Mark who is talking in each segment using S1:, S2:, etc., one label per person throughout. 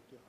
S1: 掉了。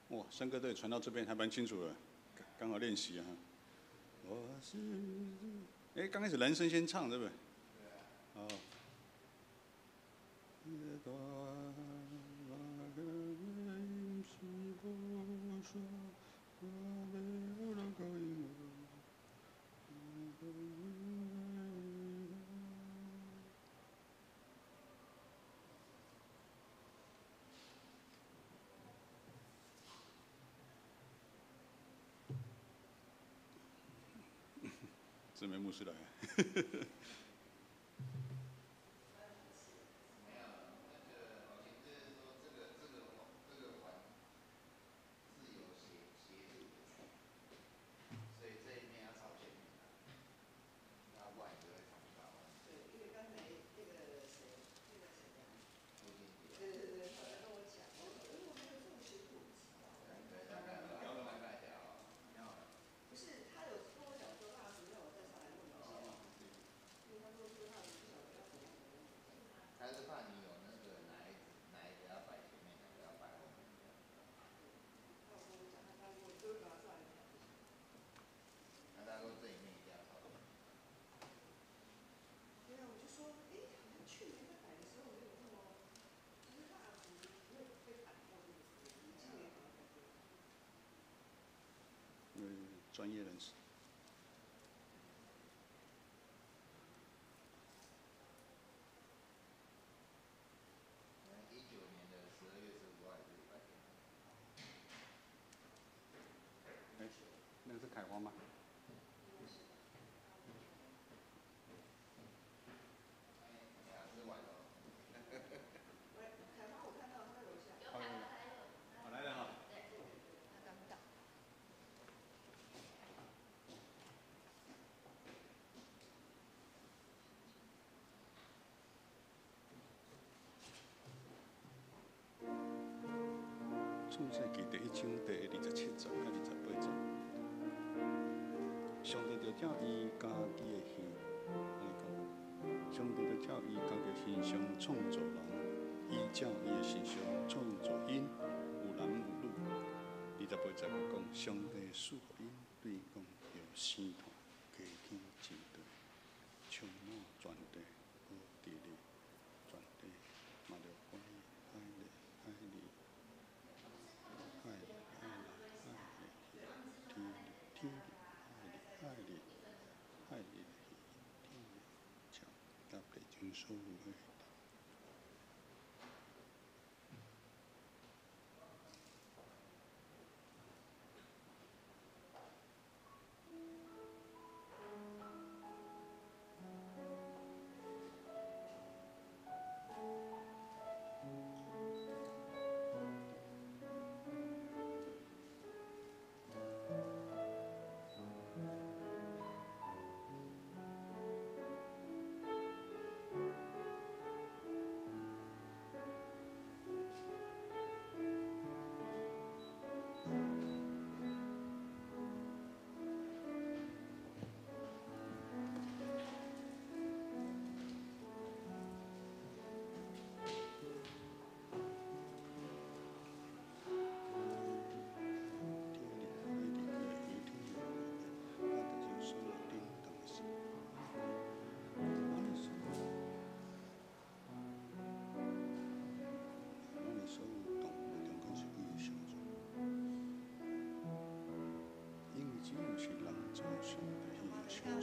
S1: 哇，圣歌队传到这边还蛮清楚的，刚好练习啊。我是，哎，刚开始男生先唱对不对？对。哦。这没牧师来。
S2: 没有，那个好像就是说这个环是有斜度的，所以这一面要朝前面的，那不然就会看不到。
S3: 对，因为刚才那个谁，那个谁啊？
S2: 朱经理。
S3: 对对对，后来跟我讲，我说哎，我还有这种斜度，我不知道。
S2: 对，大概大概调，
S3: 不是，他有跟我讲说蜡烛要我再上来弄一下，因为他说这个蜡烛不晓得要怎样怎样。
S2: 他是怕你有那个哪一个要摆前面，哪个要摆后面这样。
S3: 他有跟我讲，他说我就会把它上来调一下。
S2: 那他说这一面一定要朝前面。
S3: 对啊，我就说，哎，好像去年在摆的时候没有那么，就是蜡烛没有被挡过这个时间，今年好像感觉。
S1: 嗯，专业人士。
S2: 19年的12月15号也是礼拜天。
S1: 哎，那个是凯华吗？
S2: 哎，是外头。
S3: 喂，凯华，我看到他在楼下。
S1: 好，好来了哈。
S3: 对对对，他刚到。
S1: 创世记第一章第27节到28节，上帝就照伊家己的形，按呢讲，上帝就照伊家己的形象创造人，依照伊的形象创造𪜶，有男有女。28节阁讲，上帝赐予𪜶对讲要生湠加添增多，充满全地，好治理全地，嘛著管理海里海里。海里海内海里天里天里海里海里海里的鱼，天里鸟，佮地上所有的。
S3: 刚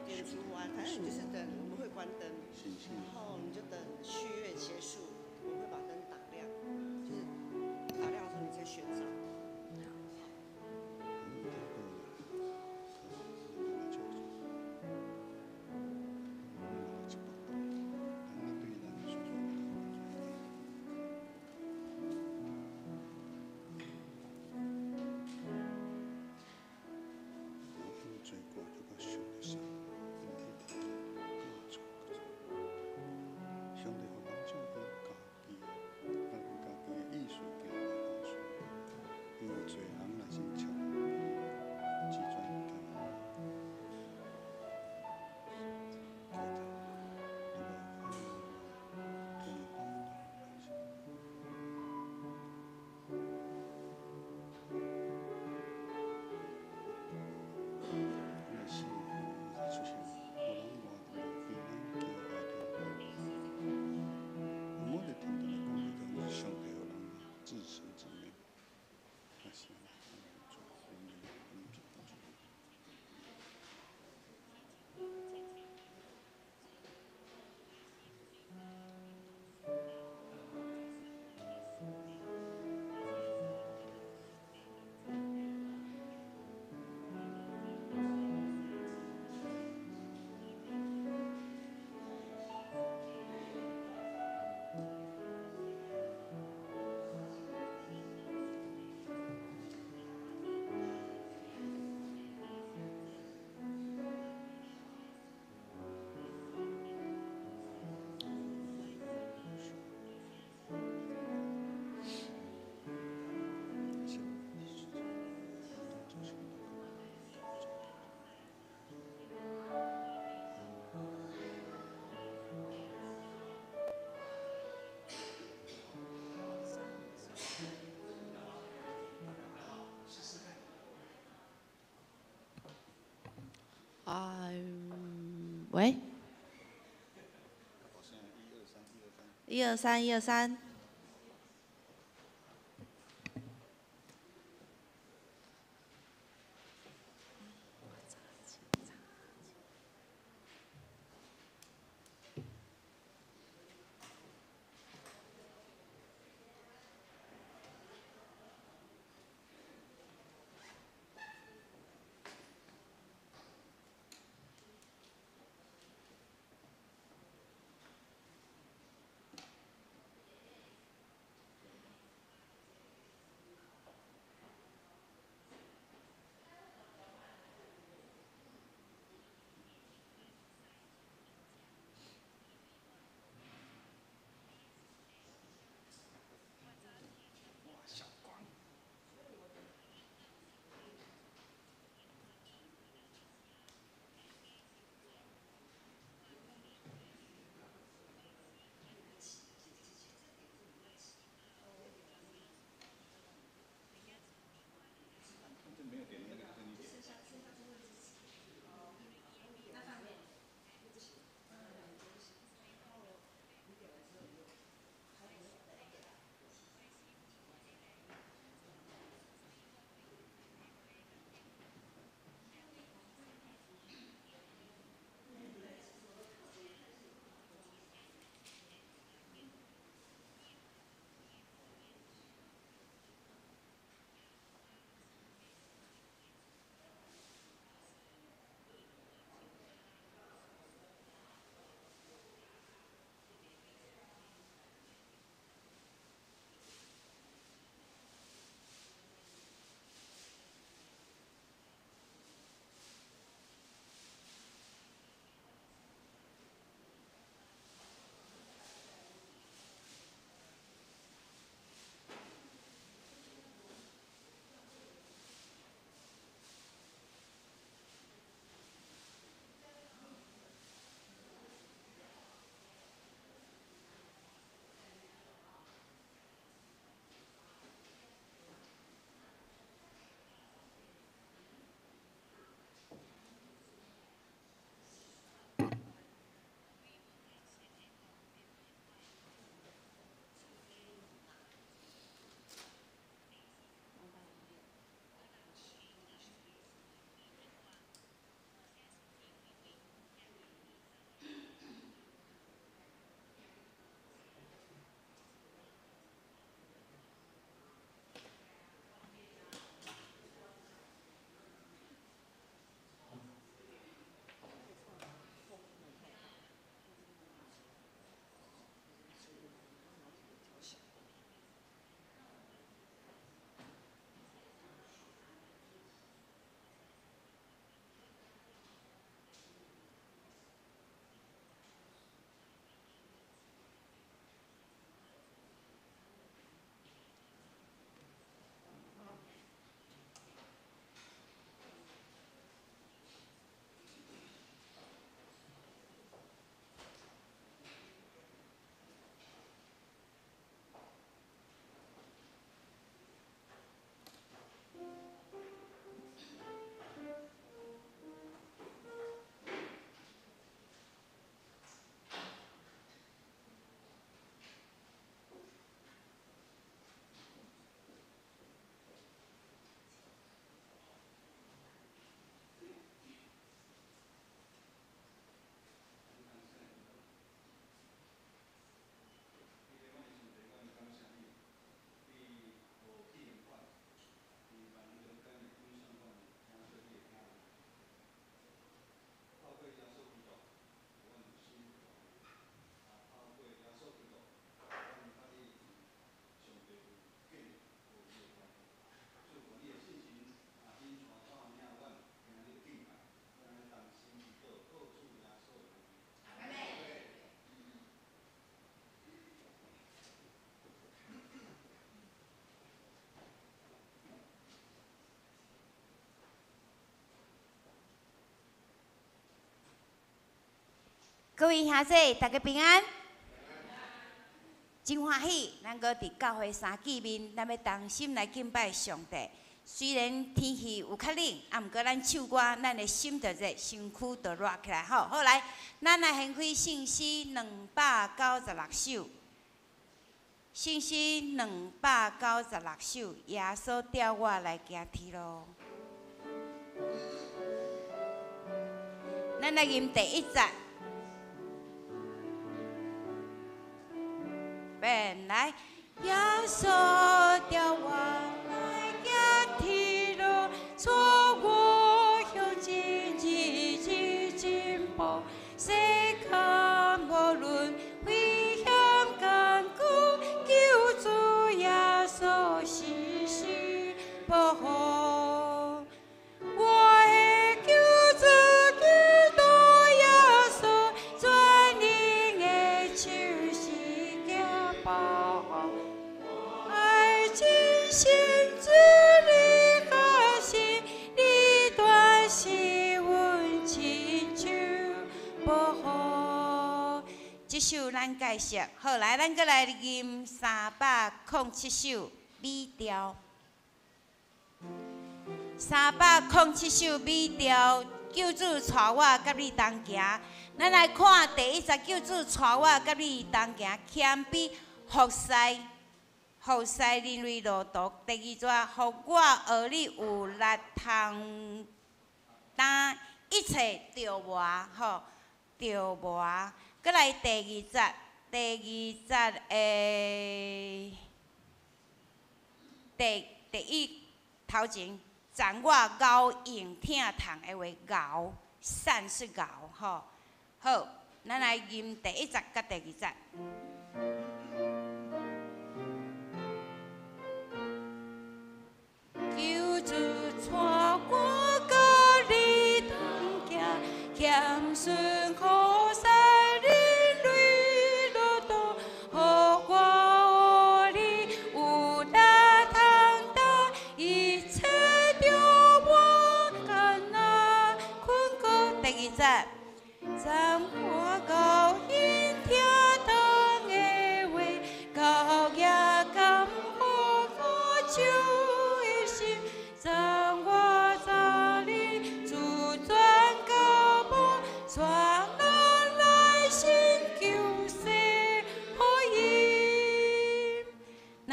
S3: 点烛完，反正你就是等我们会关灯，然后你就等续月结束，我们会把灯打亮，就是懸賞。
S4: 啊，喂，一二三，一二三。
S5: 各位兄弟，大家平安。真歡喜，咱閣佇教會三見面，咱欲同心來敬拜上帝。雖然天氣有較冷，啊，毋過咱唱歌，咱的心就熱，身軀就熱起來吼。好來，咱來掀開聖詩296首，聖詩296首，耶穌帶我來行天路。咱來吟第一節。本來耶穌帶我來行天路，帶我向前日日進步。世間無論危險艱苦，救主耶穌時時保護。我的救主基督耶穌，全能的手是行保護。愛真心主你確信，你斷是阮親手保護。這首咱介紹，好來，咱閣來吟307首美調。307首美調，救主帶我佮你同行。咱來看第一節，救主帶我佮你同行，謙卑服侍，服侍人類路途。第二節，予我學你有力通擔一切著磨，吼，著磨。閣來第二節，第二節的第一頭前。讚我熬用疼痛的話，熬，善是熬吼。好，咱來吟第一節佮第二節。救主帶我佮你同行，謙遜服侍人類路途，予我學你有力通擔一切著磨艱難困苦。第二節，讚我高興疼痛的話，高舉甘苦我手的心，讚我早日主轉到無，帶咱來成救世福音。咱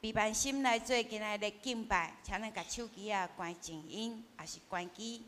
S5: 備辦心來做今仔日敬拜，請咱共手機仔關靜音，抑是關機。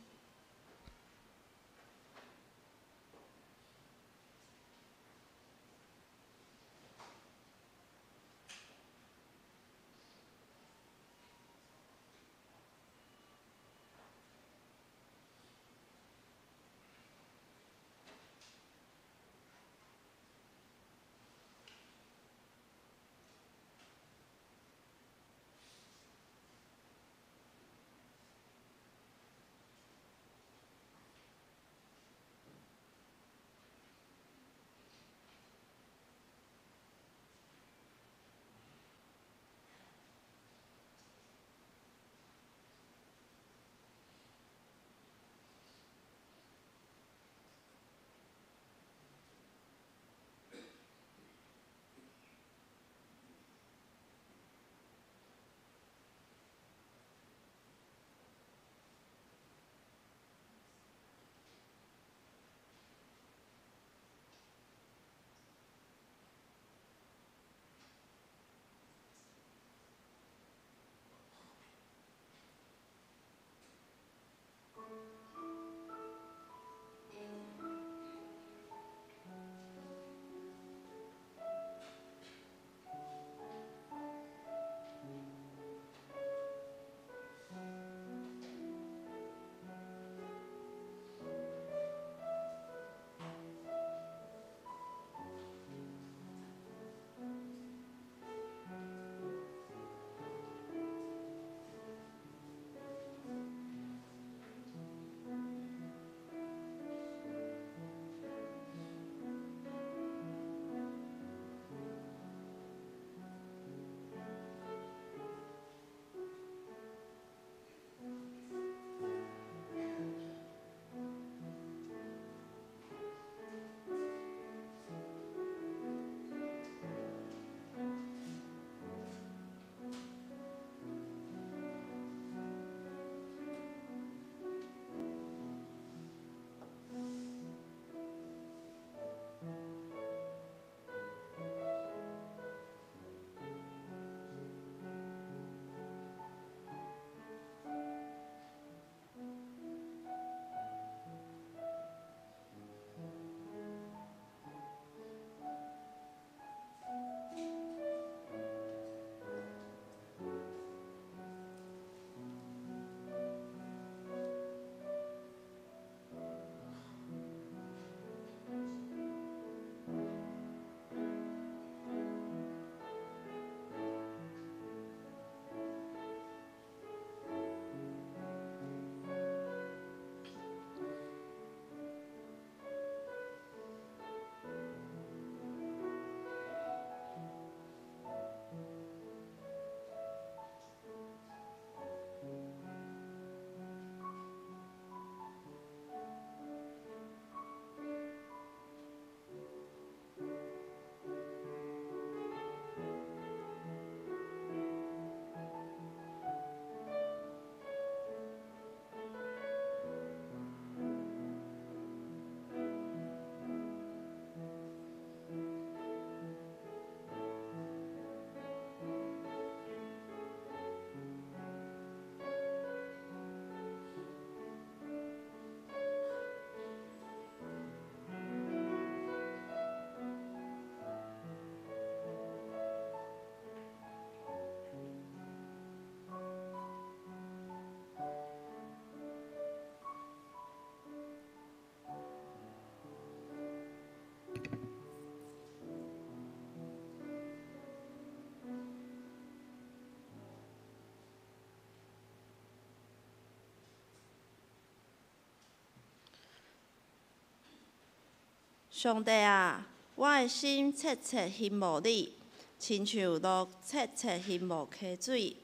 S4: 上帝啊，我的心切切欣慕你，親像鹿切切欣慕溪水。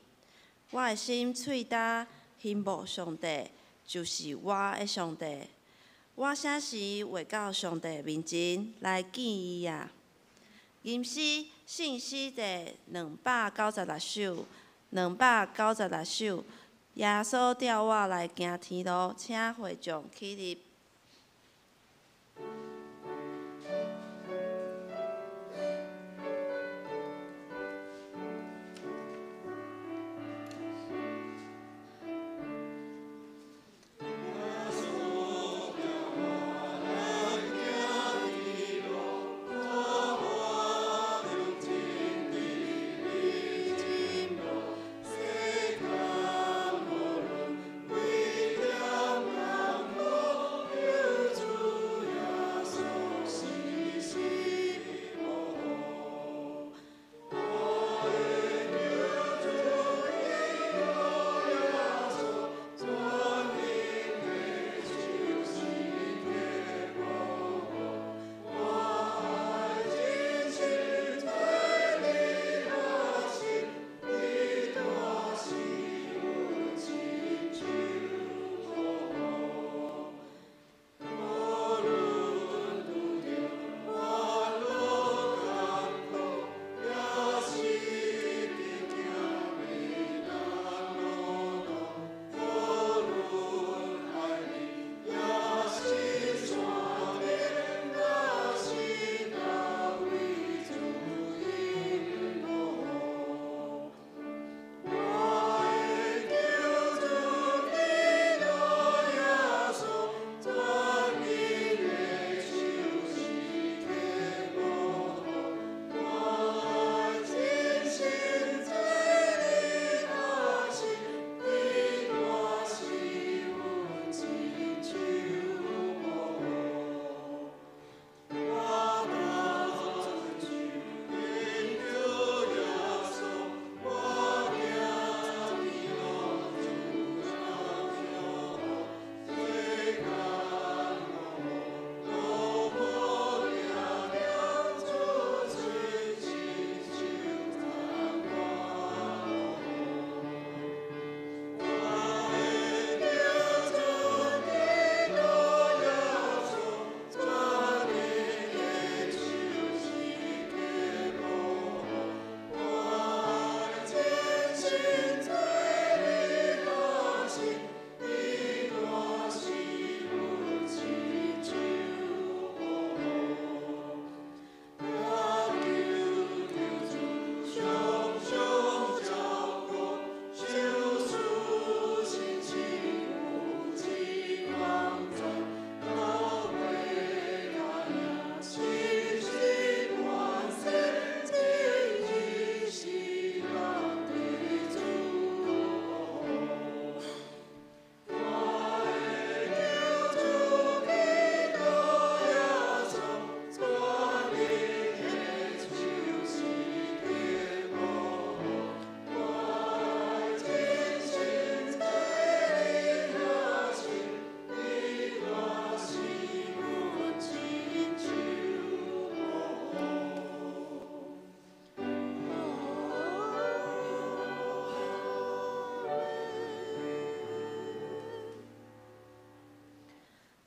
S4: 我的心喙焦欣慕上帝，就是我的上帝。我啥時會到上帝面前來見伊啊？吟詩聖詩第296首，296首。耶穌召我來行天路，請會眾起立。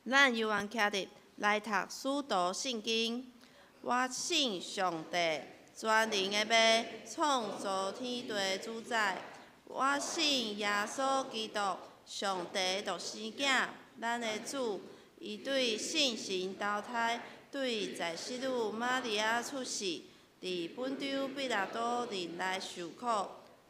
S4: 咱猶原徛佇來讀使徒信經。我信上帝，全能的父，創造天地的主宰。我信耶穌基督，上帝的獨生囝，咱的主。伊對聖神投胎，對在聖女瑪利亞出世，佇本丟彼拉多任內受苦，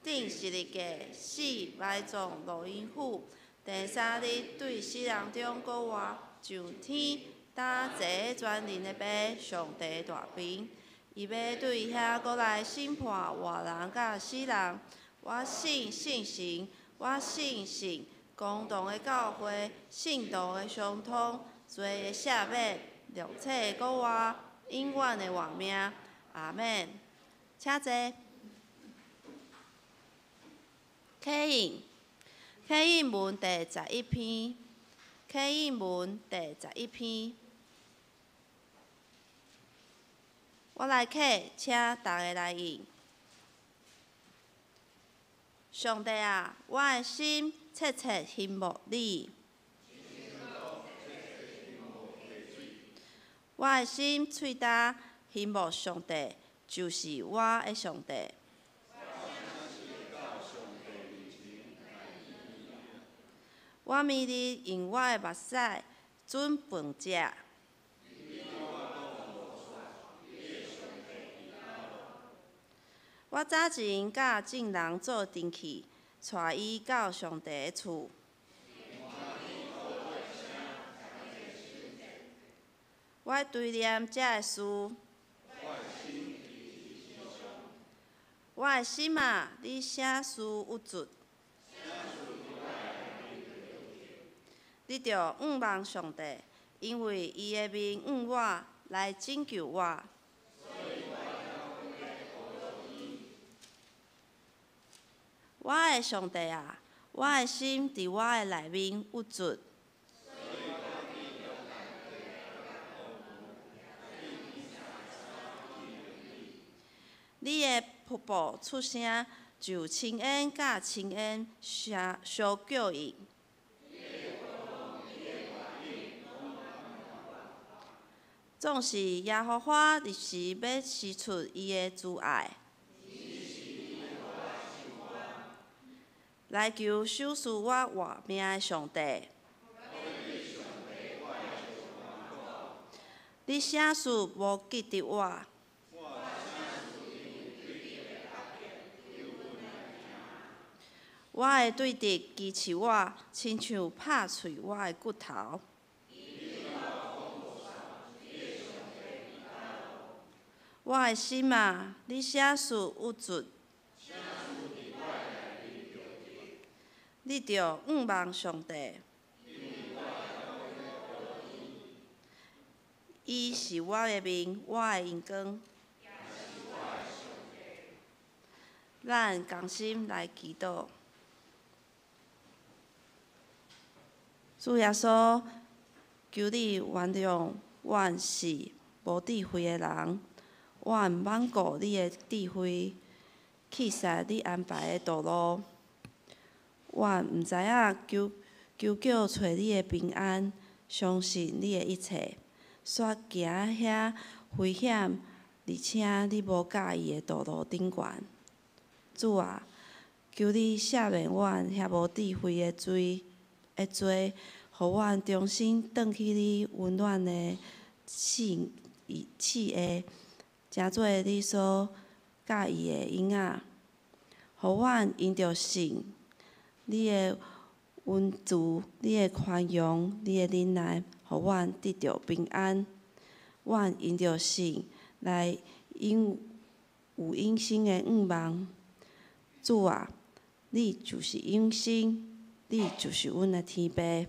S4: 釘十字架，死埋葬落陰府。第三日對死人中復活，上天，擔坐全能的父，上帝大爿。伊欲對遐閣來審判活人佮死人。我信聖神，我信聖公同的教會，聖徒的相通，罪的赦免，肉體的復活，永遠的活命。阿們。請坐。啟應，啟應文第十一篇，啟應文第十一篇。我來客，請逐个來應。上帝啊，我的心切切欣慕你。我的心喙焦欣慕上帝，就是我的上帝。我暝日用我的目屎准飯食。我早前佮眾人做陣去，帶伊到上帝的厝。我追念這个事。我的心啊，你啥事鬱卒？你著仰望上帝，因為伊的面向我來拯救我。我的上帝啊，我的心佇我的內面鬱卒。你的瀑布出聲，就深淵佮深淵相叫應。總是耶和華立時欲施出伊的慈愛，來求賞賜我活命的上帝。你啥事無記得我？我的對敵支持我，親像拍碎我的骨頭。我的心啊，你啥事鬱卒？你著仰望上帝。伊是我的面，我的榮光。咱仝心來祈禱。主耶穌，求你原諒阮是無智慧的人，阮罔顧你的智慧，棄殺你安排的道路。阮毋知影求求叫揣你的平安，相信你的一切，煞行遐危險，而且你無佮意的道路頂懸。主啊，求你赦免阮遐無智慧的罪的罪，予阮重新轉去你溫暖的賜賜下，成做你所佮意的囡仔，予阮因著信你的恩慈、你的寬容、你的忍耐，予阮得著平安。阮因著信來永有永生的願望。主啊，你就是永生。你就是阮的天父，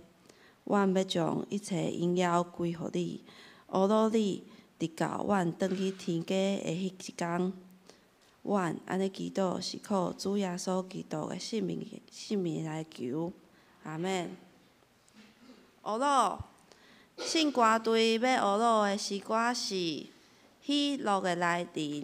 S4: 阮欲將一切榮耀歸予你，呵咾你，直到阮轉去天家的彼一工。阮按呢祈禱是靠主耶穌基督的聖名，聖名來求，阿們。呵咾，聖歌隊欲呵咾的詩歌是《喜樂的來臨》。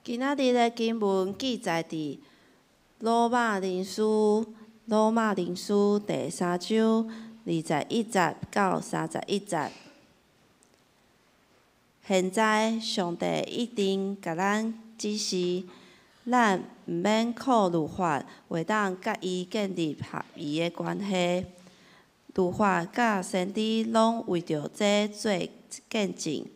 S4: 今仔日的經文記載佇羅馬人書，羅馬人書第三章21節到31節。現在上帝已經共咱指示，咱毋免靠律法，會當佮伊建立合宜的關係。律法佮先知攏為著這做見證。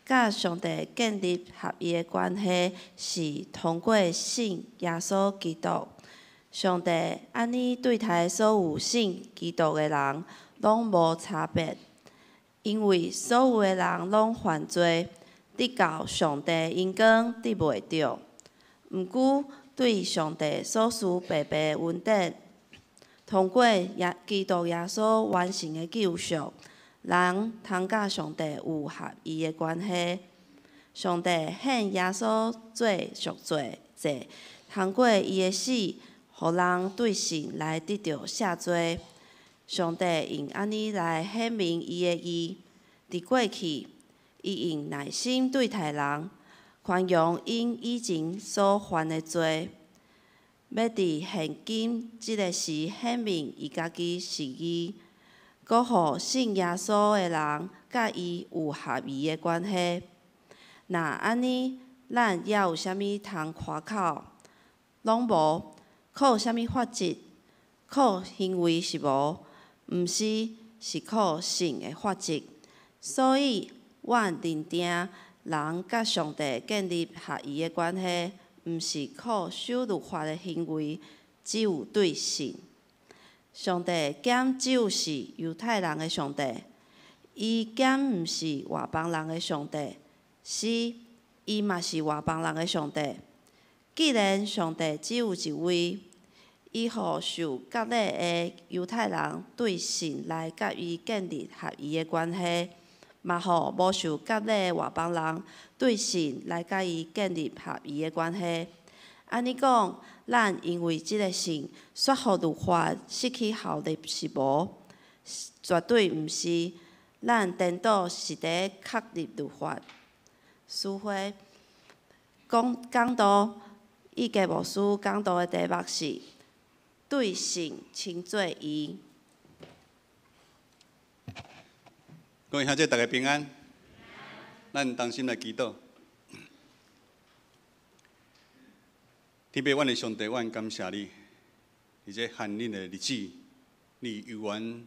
S4: 佮上帝建立合宜的關係，是通過信耶穌基督。上帝按呢對待所有信基督的人，攏無差別，因為所有的人攏犯罪，得到上帝榮光得袂著。毋過對上帝所賜白白的恩典，通過耶基督耶穌完成的救贖，人通佮上帝有合宜的關係。上帝顯耶穌做贖罪祭，通過伊的死，予人對信來得著赦罪。上帝用按呢來顯明伊的義。佇過去，伊用耐心對待人，寬容𪜶以前所犯的罪，欲佇現今這个時顯明伊家己是義，閣予信耶穌的人佮伊有合宜的關係。若按呢，咱猶有啥物通誇口？攏無。靠啥物法則？靠行為是無？毋是，是靠信的法則。所以，阮認定人佮上帝建立合宜的關係，毋是靠守律法的行為，只有對信。上帝敢只有是猶太人的上帝？伊敢毋是外邦人的上帝？是，伊嘛是外邦人的上帝。既然上帝只有一位，伊予受割禮的猶太人對信來佮伊建立合宜的關係，嘛予無受割禮的外邦人對信來佮伊建立合宜的關係。按呢講，咱因為這个信，煞予律法失去效力是無？絕對毋是。咱顛倒是佇確立律法。書會講講道，伊家牧師講道的題目是對信稱做義。
S1: 各位兄弟，大家平安。咱同心來祈禱。天父，阮的上帝，阮感謝你，佇這寒冷的日子，你猶原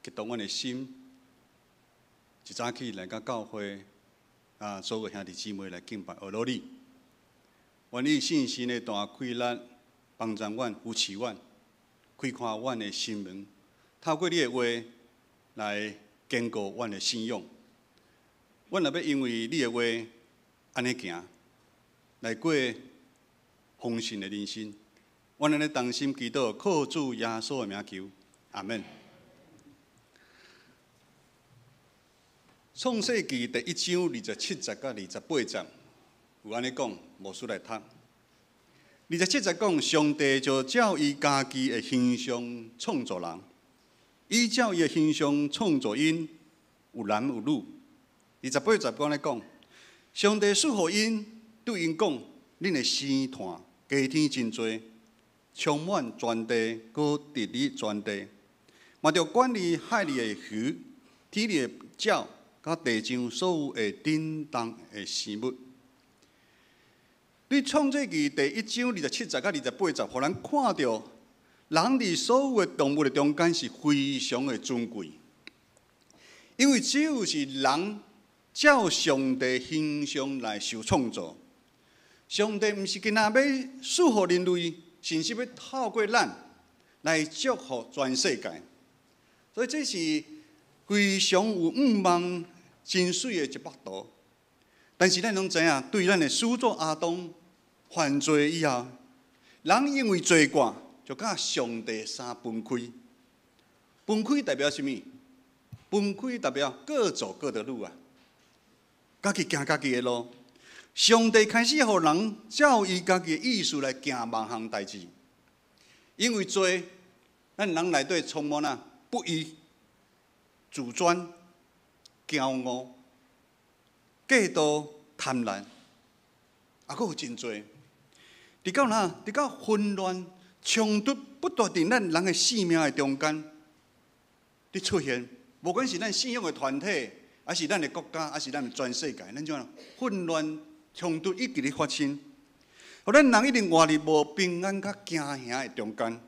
S1: 激動阮的心，一早起來到教會，啊，所有兄弟姊妹來敬拜阿羅你。願你信心的大氣力，幫助阮、扶持阮，開闊阮的心門，透過你的話來堅固阮的信仰。阮若欲因為你的話按呢行，來過豐盛的人生。阮按呢同心祈禱，靠主耶穌的名求，阿們。創世記第一章27節到28節有按呢講，牧師來讀。27節講，上帝就照伊家己的形象創造人，依照伊的形象創造𪜶，有男有女。28節按呢講，上帝賜予𪜶，對𪜶講：恁的生湠加添真濟，充滿全地，閣治理全地，嘛著管理海裡的魚、天裡的鳥，佮地上所有會振動的生物。對創世記第一章27節到28節，予咱看著人佇所有的動物的中間是非常的尊貴，因為只有是人照上帝形象來受創造。上帝毋是干焦欲賜予人類，甚至欲透過咱來祝福全世界。所以這是非常有向望、真媠的一幅圖。但是咱攏知影，對咱的始祖亞當犯罪以後，人因為罪過，就佮上帝三分開。分開代表啥物？分開代表各走各的路啊，家己行家己的路。上帝開始予人照伊家己的意思來行萬項代誌，因為罪，咱人內底充滿啊不義、自尊、驕傲、嫉妒、貪婪。也閣有真濟。直到哪？直到混亂衝突不斷佇咱人的生命的中間佇出現，無管是咱信仰的團體，還是咱的國家，還是咱全世界，咱怎混亂衝突一直咧發生，予咱人一直活佇無平安佮驚嚇的中間。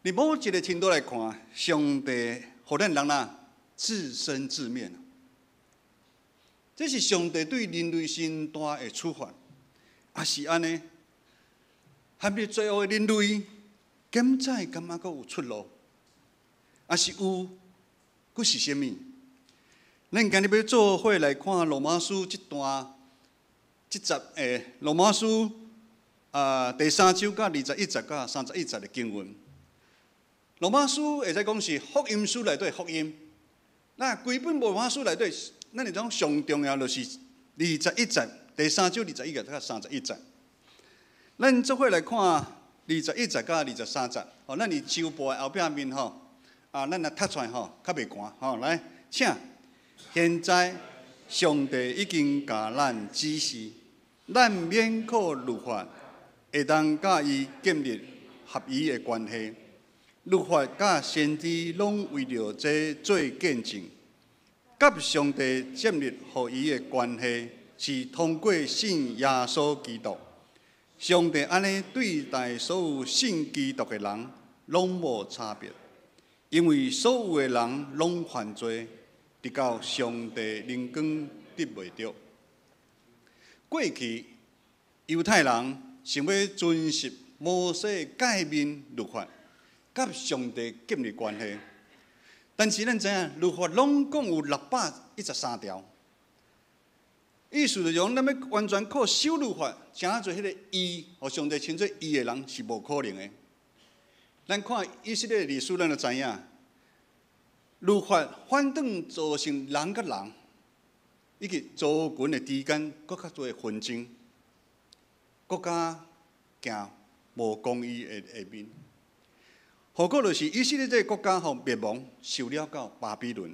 S1: 佇某一個程度來看，上帝予咱人啊自生自滅。這是上帝對人類上大的處罰，也是按呢？陷入罪惡的人類，敢知敢猶閣有出路？抑是有，閣是啥物？咱今日欲做伙來看羅馬書這段，這節的羅馬書啊第三章佮21節佮31節的經文。羅馬書會使講是福音書內底福音，那規本羅馬書內底，咱會講上重要就是二十一節，第三章二十一節佮三十一節。咱做伙來看二十一節佮23節，吼，咱佇周報的後壁面吼，啊，咱來讀出來吼，較袂寒吼。來，請。現在上帝已經共咱指示，咱免靠律法，會當佮伊建立合宜的關係。律法佮先知攏為著這做見證，佮上帝建立合宜的關係，是通過信耶穌基督。上帝按呢對待所有信基督的人，攏無差別，因為所有的人攏犯罪，直到上帝榮光得袂著。過去猶太人想欲遵守摩西誡命律法，佮上帝建立關係，但是咱知影律法攏共有613條，意思就是講，咱欲完全靠守律法，成做彼个義，予上帝稱做義的人是無可能的。咱看以色列歷史，咱就知影，律法反轉造成人佮人以及族群的之間，閣較濟紛爭，閣較行無公義的的面。後果就是以色列這個國家吼滅亡，受了到巴比倫。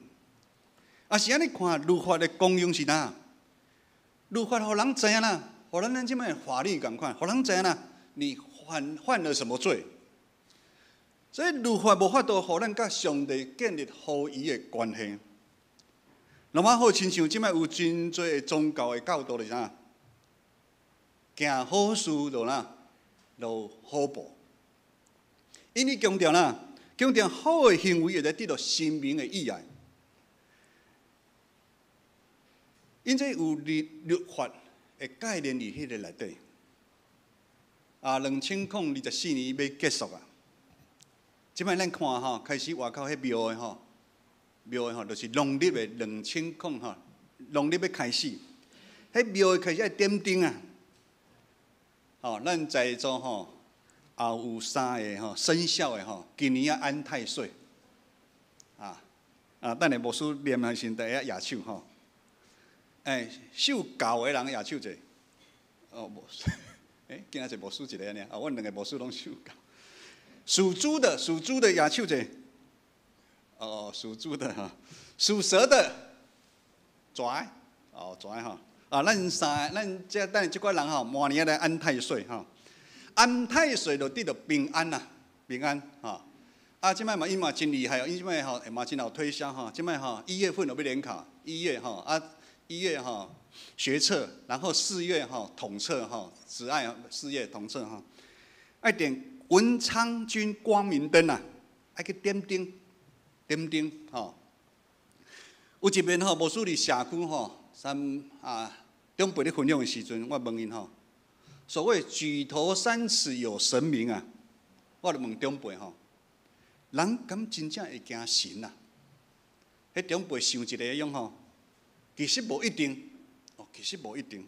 S1: 啊，是按呢看律法的功用是哪？律法予人知影啦，予咱這擺法律仝款，予人知影啦，你犯了什麼罪？所以律法無法度予咱佮上帝建立合宜的關係。那麼好親像這擺有真濟的宗教的教導是啥？行好事就哪，就有好報。𪜶咧強調啦，強調好的行為會使得到神明的喜愛。𪜶這有律法的概念佇彼个內底。啊，2024年欲結束啊！這擺咱看吼，開始外口彼廟的吼，廟的吼，就是農曆的兩千空吼，農曆欲開始，彼廟的開始愛點燈啊！吼，咱在座吼。也有三个吼生肖的吼，今年要安太歲，啊啊！等下牧師念的時陣，大家舉手吼。欸，屬猴的人舉手者，哦無，欸，今仔日牧師一个爾，啊，阮兩个牧師攏屬猴。屬豬的，屬豬的舉手者，哦，屬豬的哈，屬蛇的，蛇，哦，蛇吼，啊，咱三，咱這等下這寡人吼，明年來安太歲吼。安太歲就得著平安啦，平安吼。啊，這擺嘛，𪜶嘛真厲害哦，𪜶這擺吼嘛真會推銷吼。這擺吼一月份就欲聯考，一月吼啊，一月吼學測，然後四月吼統測吼，只愛四月統測吼。愛點文昌君光明燈啊，愛去點燈，點燈吼。有一遍吼，牧師佇社區吼，三啊長輩咧分享的時陣，我問𪜶吼。所謂舉頭三尺有神明啊，我就問長輩吼，人敢真正會驚神啊？彼長輩想一下講吼，其實無一定，哦，其實無一定，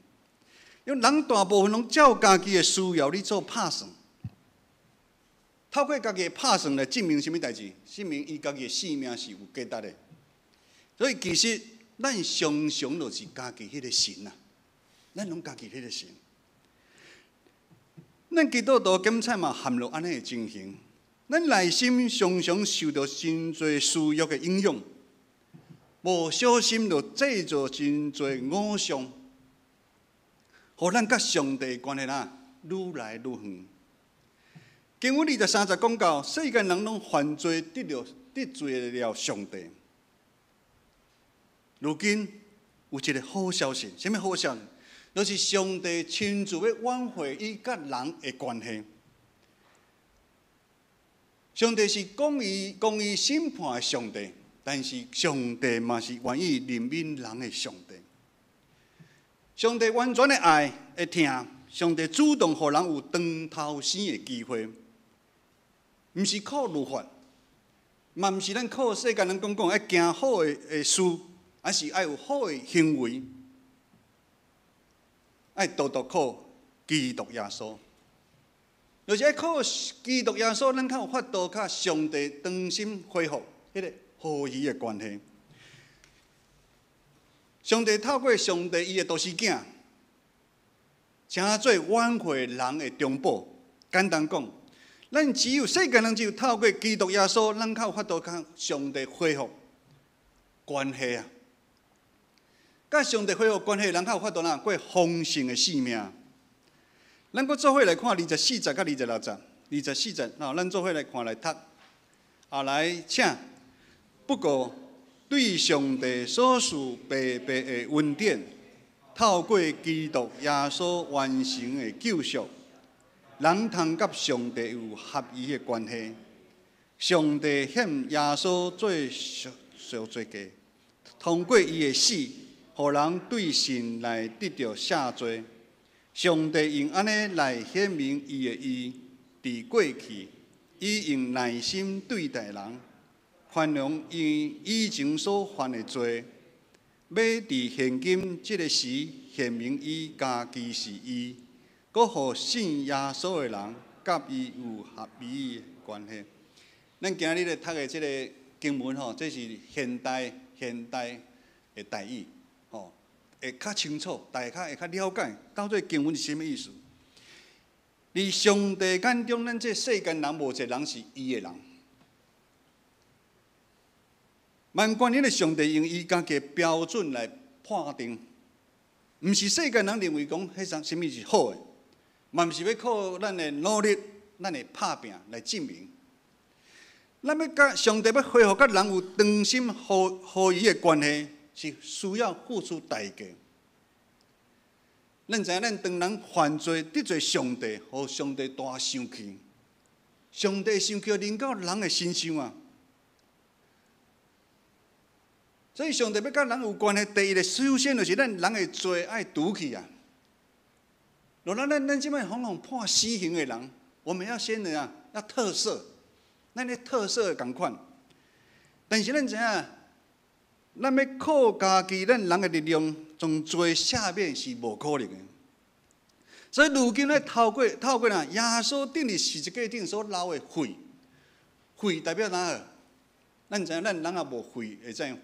S1: 因為人大部分攏照家己的需要咧做拍算，透過家己的拍算來證明啥物代誌？證明伊家己的性命是有價值的。所以其實咱常常就是家己彼个神啊，咱攏家己彼个神。咱基督徒敢才嘛陷入按呢的情形，咱內心常常受著真濟私欲的影響，無小心就製造真濟偶像，予咱佮上帝關係啦，愈來愈遠。經文23節講到，世間人攏犯罪得罪了上帝。如今有一個好消息，啥物好消息？就是上帝親自欲挽回伊佮人的關係。上帝是公義審判的上帝，但是上帝嘛是願意憐憫人的上帝。上帝完全的愛會疼，上帝主動予人有轉頭生的機會，毋是靠律法，嘛毋是咱靠世間人講講愛行好的事，還是愛有好的行為，愛獨獨靠基督耶穌。就是愛靠基督耶穌，咱較有法度佮上帝重新恢復彼個和諧的關係。上帝透過上帝伊的獨生囝，成做挽回人的中保。簡單講，咱只有世間人只有透過基督耶穌，咱較有法度佮上帝恢復關係啊！佮上帝恢復關係，人較有法度哪過豐盛的生命。咱閣做伙來看24節佮26節，二十四節，那咱做伙來看來讀。啊，來，請。不過，對上帝所賜白白的恩典，透過基督耶穌完成的救贖，人通佮上帝有合宜的關係。上帝獻耶穌做贖罪祭，通過伊的死，予人對神來得著赦罪。上帝用按呢來顯明伊的義，佇過去，伊用耐心對待人，寬容𪜶以前所犯的罪，欲佇現今這个時顯明伊家己是義，閣予信耶穌的人佮伊有合宜的關係。咱今日咧讀的這个經文吼，這是現代的台語，吼，會較清楚，大家會較了解，到底經文是啥物意思。佇上帝眼中，咱這世間人無一個人是義的人。萬全能的上帝用伊家己的標準來判定，毋是世間人認為講彼種啥物是好的，嘛毋是欲靠咱的努力、咱的拍拚來證明。咱欲佮上帝欲恢復佮人有重新和宜的關係，是需要付出代價。咱知影，咱當人犯罪得罪上帝，予上帝大生氣。上帝生氣臨到人的身上啊！所以上帝欲佮人有關係，第一个首先就是咱人的罪愛除去啊。若咱這擺予人判死刑的人，我們要先怎樣？要特赦，咱的特赦仝款。但是咱知影，咱欲靠家己，咱人的力量，將罪赦免是無可能的。所以如今咧，透過哪耶穌釘佇十字架頂所流的血，血代表哪？咱知影，咱人若無血會怎樣？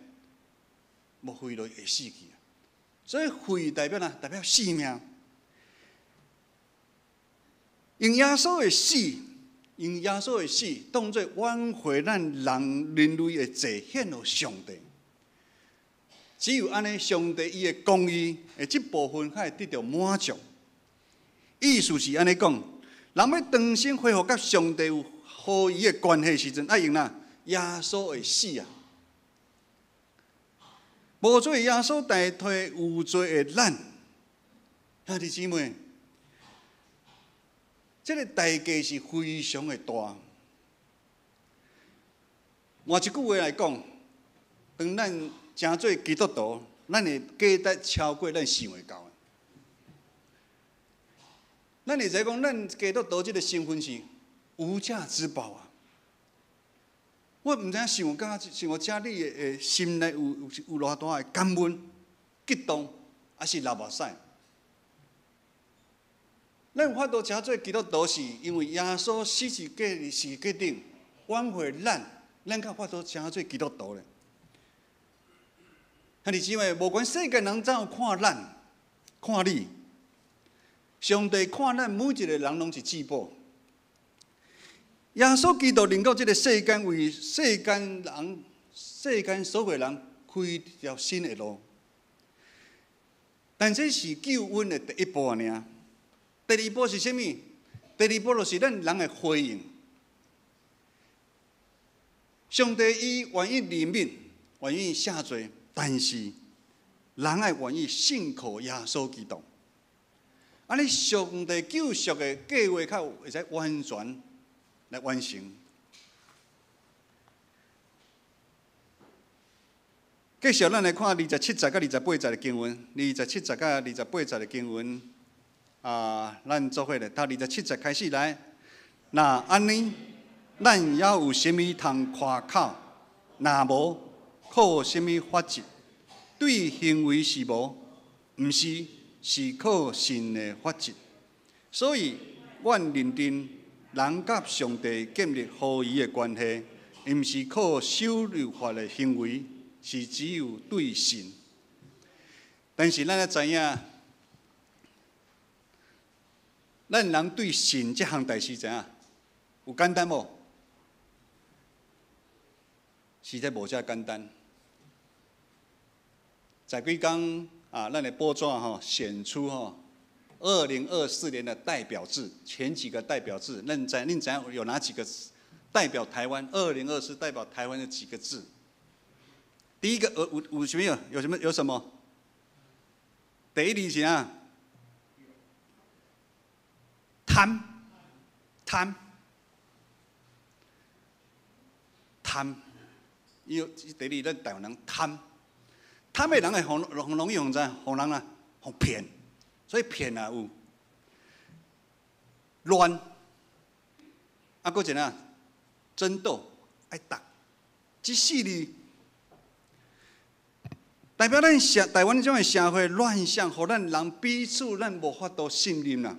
S1: 無血就會死去啊！所以血代表哪？代表生命。用耶穌的死，用耶穌的死，當做挽回咱人類的罪，獻予上帝。只有按呢，上帝伊的公義的這部分才會得著滿足。意思是按呢講，人欲重新恢復佮上帝有和宜的關係時陣，愛用哪？耶穌的死啊！無罪耶穌代替有罪的咱，兄弟姊妹，這个代價是非常的大。換一句話來講，當咱成做基督徒，咱的價值超過咱想會到的。咱會知講，咱基督徒這个身份是無價之寶啊！我毋知影想甲想予遮你的心內有偌大的感恩、激動，抑是流目屎。咱有法度成做基督徒，是因為耶穌死佇十字架頂挽回咱，咱較有法度成做基督徒咧。兄弟姊妹，無管世間人怎樣看咱、看你，上帝看咱每一個人攏是至寶。耶穌基督臨到這个世間，為世間人、世間所有人開一條新的路。
S2: 但這是救恩的第一步爾。第二步是啥物？第二步就是咱人的回應。上帝伊願意憐憫，願意赦罪，但是人愛願意信靠耶穌基督。按呢，上帝救贖的計劃較會使完全來完成。繼續，咱來看27節佮28節的經文。27節佮28節的經文，啊，咱做伙來讀27節開始來。若按呢，咱猶有啥物通誇口？若無，靠啥物法則？對行為是無，毋是，是靠信的法則。所以，阮認定人佮上帝建立合宜的關係，毋是靠守律法的行為。是只有對信，但是咱愛知影，咱人對信這項代誌怎樣？有簡單無？實在無遮簡單。在幾工啊，咱的報紙吼選出吼2024年的代表字，前幾個代表字，恁知有哪幾個代表台灣？二零二四代表台灣的幾個字？第一個，有什麼有？有什麼？有什麼？第一字是啥？貪，貪，貪。伊有第二，咱台灣人貪，貪的人會予容易予怎？予人啊，予騙，所以騙也有亂，啊，閣一個爭鬥，愛鬥，這四字。代表咱社台灣這種的社會亂象，予咱人彼此咱無法度信任啦。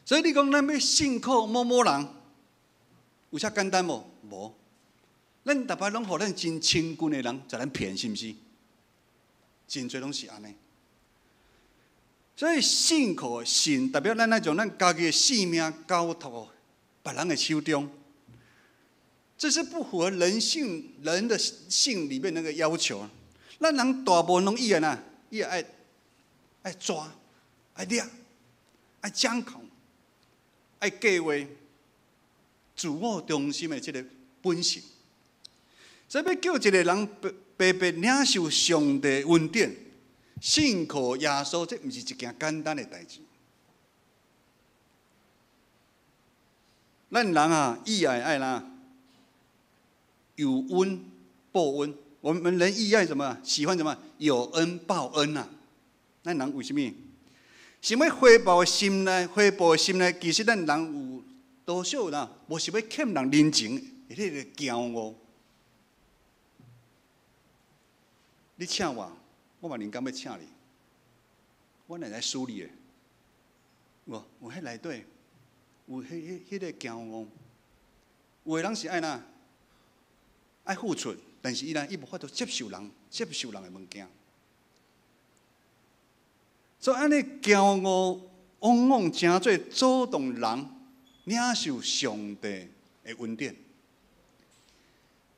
S2: 所以你講咱欲信靠某某人，有遮簡單無？無。咱逐擺攏予咱真親近的人共咱騙，是毋是？真濟攏是按呢。所以信靠神，代表咱愛將咱家己的性命交託別人的手中。這是不符合人性、人的性裡面那個要求。咱人大部分攏伊愛哪？伊愛愛抓、愛掠、愛掌控、愛計劃、自我中心的這個本性。所以欲叫一個人白白白領受上帝恩典、信靠耶穌，這毋是一件簡單的代誌。咱人啊，意愛愛哪？有恩報恩。我們人意愛什麼？喜歡什麼？有恩報恩啊！咱人為啥物？想欲回報的心內，回報的心內，其實咱人有多少人無想欲欠人人情，彼個驕傲。你請我，我嘛認敢欲請你，我哪會使輸你的？無，有彼內底有彼個驕傲。有的人是愛哪？愛付出，但是伊呢，伊無法度接受人，接受人的物件。所以按呢驕傲，往往成做阻擋人領受上帝的恩典。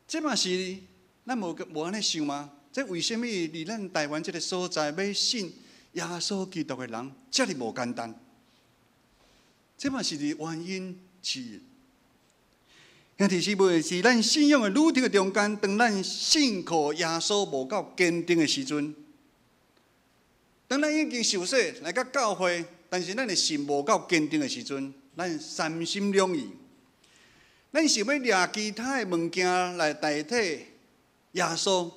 S2: 這嘛是咱無無按呢想嗎？這為啥物佇咱台灣這个所在欲信耶穌基督的人遮爾無簡單？這嘛是原因之一。兄弟姊妹，佇咱信仰的旅程的中間，當咱信靠耶穌無夠堅定的時陣，當咱已經受洗來到教會，但是咱的心無夠堅定的時陣，咱三心兩意，咱想欲掠其他的物件來代替耶穌。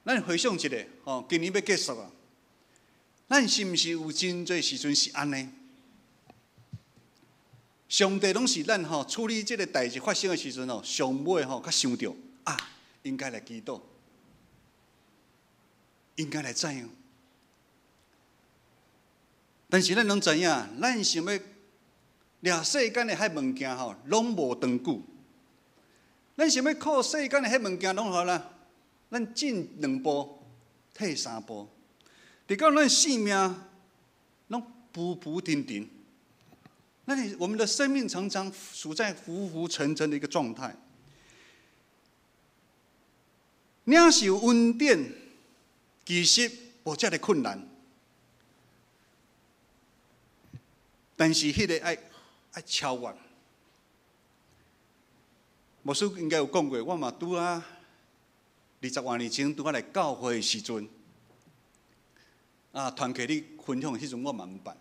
S2: 咱回想一下，吼，今年欲結束啊，咱是毋是有真濟時陣是按呢？上帝攏是咱吼處理這个代誌發生的時陣吼，上尾吼才想著啊，應該來祈禱，應該來怎樣？但是咱攏知影，咱想欲掠世間的彼物件吼，攏無長久。咱想欲靠世間的彼物件，攏予咱，咱進兩步，退三步，直到咱性命攏浮浮沉沉。那你我們的生命常常處在浮浮沉沉的一個狀態。領受恩典，
S1: 其實無遮爾困難，但是彼个愛愛超越。牧師應該有講過，我嘛拄仔20外年前拄仔來教會的時陣，啊，團契咧分享的彼陣我嘛毋捌，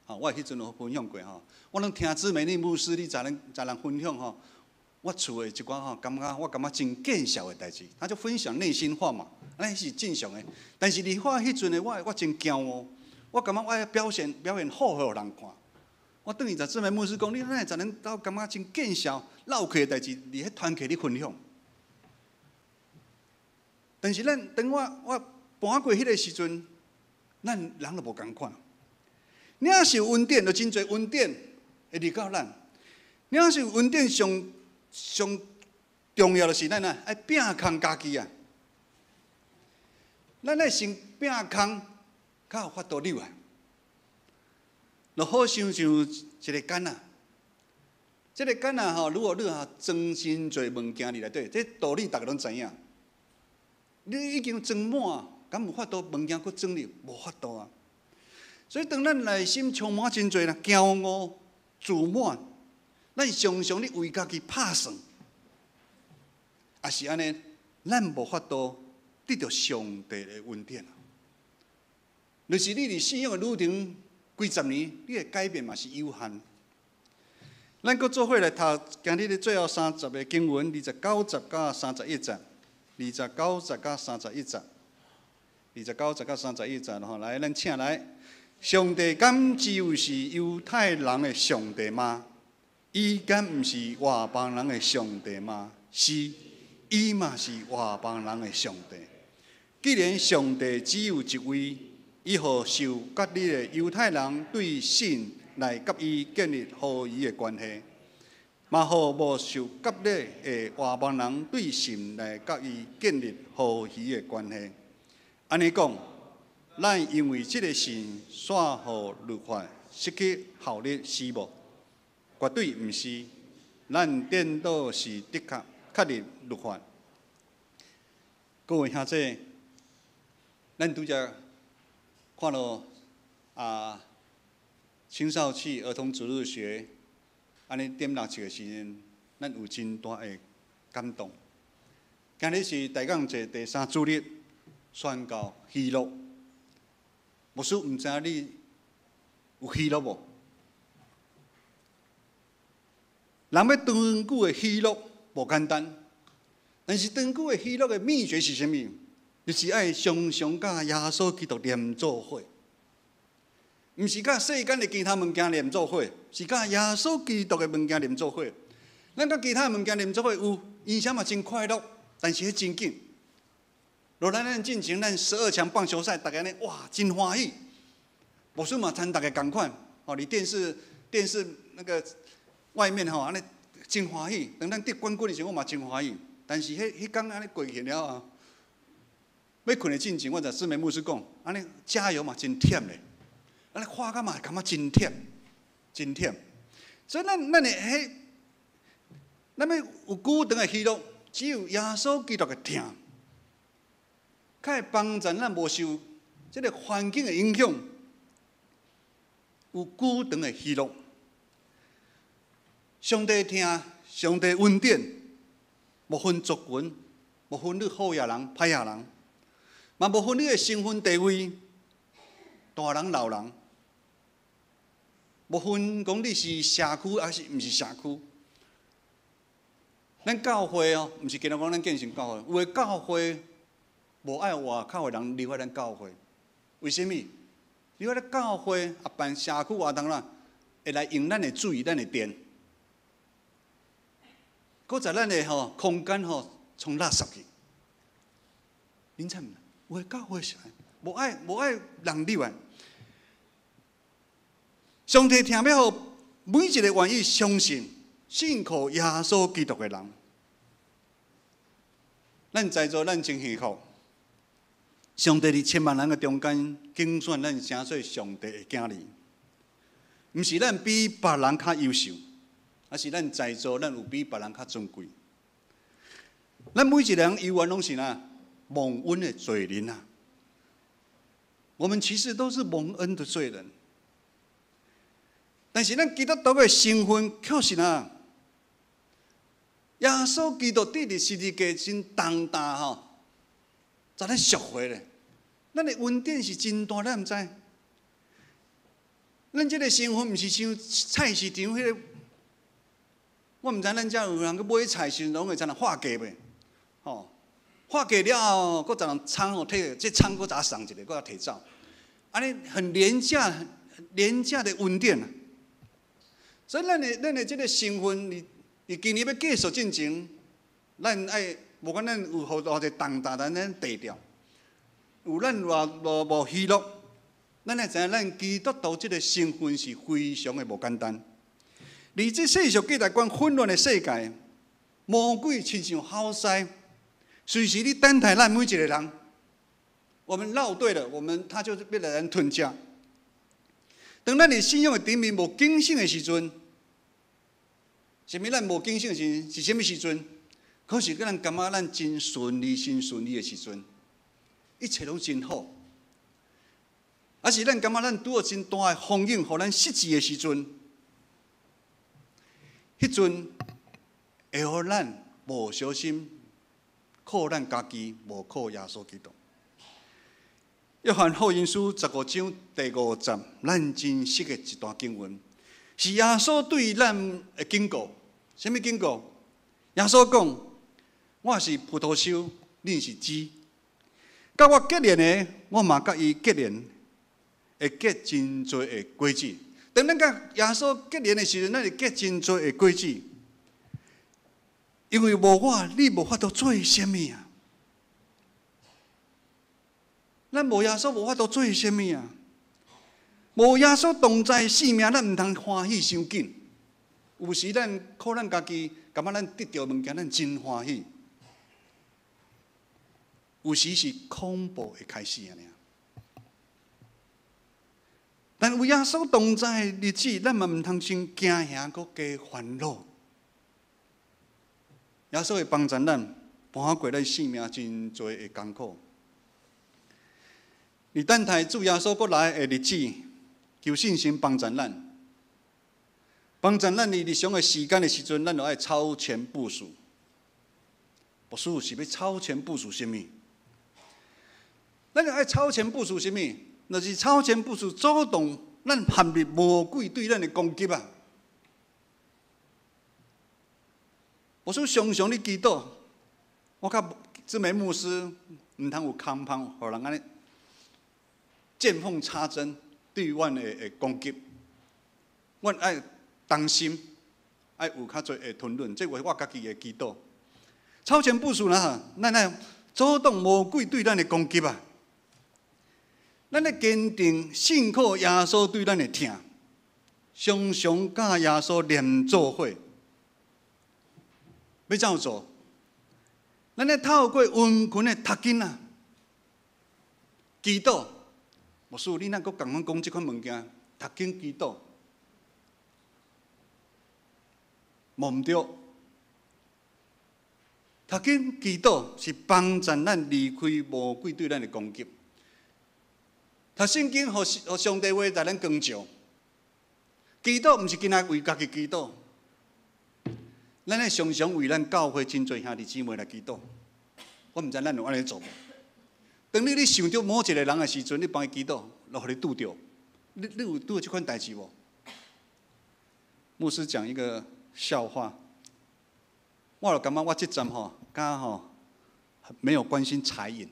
S1: 吼，我彼陣有分享過吼，我攏聽姊妹恁牧師你在人在人分享吼，我厝的一寡吼，感覺我感覺真見笑的代誌，他就分享內心話嘛，按呢是正常的。但是佇我彼陣的我，我真驕傲，我感覺我愛表現表現好予人看。我轉去共姊妹牧師講，你哪會知影兜感覺真見笑、落氣的代誌，佇彼團契咧分享。但是咱當我我搬過彼个時陣，咱人就無仝款。領受恩典，就真濟恩典會臨到咱。領受恩典上上重要就是咱啊，愛摒空家己啊。咱愛先摒空，才有法度入來。就好像像一个矸仔，這个矸仔吼，如果你哈裝真濟物件佇內底，這道理逐个攏知影。你已經裝滿，敢有法度物件閣裝入？無法度啊！所以當咱內心充滿真濟啦，驕傲、自滿，咱常常咧為家己拍算，也是按呢，咱無法度得著上帝的恩典啊！就是你佇信仰的旅程幾十年，你的改變嘛是有限。咱閣做伙來讀今日的最後三節的經文，29節佮31節，29節佮31節，29節佮31節吼，來，咱請來。上帝敢只有是猶太人的上帝嗎？伊敢毋是外邦人的上帝嗎？是，伊嘛是外邦人的上帝。既然上帝只有一位，伊予受割禮的猶太人對信來佮伊建立和宜的關係，嘛予無受割禮的外邦人對信來佮伊建立和宜的關係。按呢講，咱因為這个信，煞予律法失去效力是無？絕對毋是。咱顛倒是的確確立律法。各位兄弟，咱拄才看著啊，青少期兒童主日學，按呢點蠟燭的時陣，咱有真大的感動。今日是大港節第三主日，宣告喜樂。牧師毋知影你有喜樂無？人欲長久的喜樂無簡單，但是長久的喜樂的秘訣是啥物？就是愛常常佮耶穌基督連做伙，毋是佮世間的其他物件連做伙，是佮耶穌基督的物件連做伙。咱佮其他物件連做伙有，伊啥嘛真快樂，但是彼真緊。落來咱進前咱12強棒球賽，逐家按呢哇真歡喜，牧師嘛參逐家仝款，哦，佇電視電視那個外面吼按呢真歡喜。當咱得冠軍的時陣，我嘛真歡喜。但是彼彼工按呢過去了後，欲睏的進前，我就姊妹牧師講，按呢加油嘛真忝咧，按呢看甲嘛會感覺真忝，真忝。所以咱咱的彼，咱欲有久長的喜樂，只有耶穌基督的疼。較會幫助咱無受這个環境的影響，有久長的喜樂。上帝疼，上帝恩典，無分族群，無分你好野人、歹野人，嘛無分你的身份地位，大人老人，無分講你是社區抑是毋是社區。咱教會哦，毋是干焦講咱建成教會，有的教會。無愛外口的人入來咱教會，為啥物？入來咱教會啊辦社區活動啦，會來用咱的水、咱的電，閣將咱的吼空間吼沖垃圾去。恁知毋知？有的教會是按呢，無愛無愛人入來。上帝疼欲予每一个願意相信、信靠耶穌基督的人，咱在座咱真幸福。上帝佇千萬人的中間揀選咱，成做上帝的囝兒，毋是咱比別人較優秀，而是咱在座咱有比別人較尊貴。咱每一个人猶原攏是哪忘恩的罪人啊！我們其實都是蒙恩的罪人，但是咱基督徒的身份確實啊，耶穌基督釘佇十字架真重擔吼，才咱贖回咧。咱的恩典是真大，咱毋知。咱這個身份毋是像菜市場彼個，我毋知咱遮有人去買菜時，攏會怎樣劃價袂？吼，劃價了後，閣一人倉吼提，這倉閣再送一个，閣再提走，按呢很廉價、廉價的恩典啊！所以咱的這個身份，佇今年欲繼續進前，咱愛無管咱有予偌濟重擔，咱提著，有咱偌偌無喜樂，咱愛知影咱基督徒這個身份是非常的無簡單。佇這世俗價值觀混亂的世界，魔鬼親像猴獅，隨時咧等待咱每一個人。我們落對了，我們他就是欲來咱吞食。當咱佇信仰的頂面無警醒的時陣，啥物咱無警醒的時陣是啥物時陣？可是咱感覺咱真順利、真順利的時陣，一切攏真好。還是咱感覺咱拄著真大的風雨，予咱失志的時陣，彼陣會予咱無小心靠咱家己，無靠耶穌基督。約翰福音書15章第5節，咱真熟的一段經文，是耶穌對咱的警告。啥物警告？耶穌講：我是葡萄樹，恁是枝。佮我結連的，我嘛佮伊結連，會結真濟的果子。當咱佮耶穌結連的時陣，咱會結真濟的果子。因為無我，你無法度做啥物啊！咱無耶穌，無法度做啥物啊！無耶穌同在，生命咱毋通歡喜傷緊。有時咱靠咱家己，感覺咱得著物件，咱真歡喜。有時是恐怖的開始按呢。但有耶穌同在的日子，咱嘛毋通先驚嚇，閣加煩惱。耶穌會幫助咱，搬過咱生命真濟的艱苦。佇等待主耶穌閣來的日子，求聖神幫助咱，幫助咱佇日常的時間的時陣，咱就愛超前部署。牧師是欲超前部署啥物？咱就愛超前部署啥物？就是超前部署，阻擋咱陷入魔鬼對咱的攻擊啊！牧師常常咧祈禱，我佮志梅牧師毋通有空縫，予人按呢見縫插針對阮的攻擊，阮愛當心，愛有較濟的吞忍，這話我家己的祈禱。超前部署啦，咱愛阻擋魔鬼對咱的攻擊啊！咱愛堅定信靠耶穌對咱的疼，常常佮耶穌連做伙。欲怎做？咱愛透過殷勤的讀經啊，祈禱。牧師，你若閣仝款講這款物件，讀經祈禱，無毋對。讀經祈禱是幫助咱離開魔鬼對咱的攻擊。讀聖經，予上帝話來咱光照。祈禱毋是干焦為家己祈禱，咱愛常常為咱教會真濟兄弟姊妹來祈禱。我毋知咱有按呢做無？當你想著某一個人的時陣，你幫伊祈禱，就予你拄著。你有拄著這款代誌無？牧師講一個笑話，我就感覺我這陣吼，敢吼沒有關心財飲。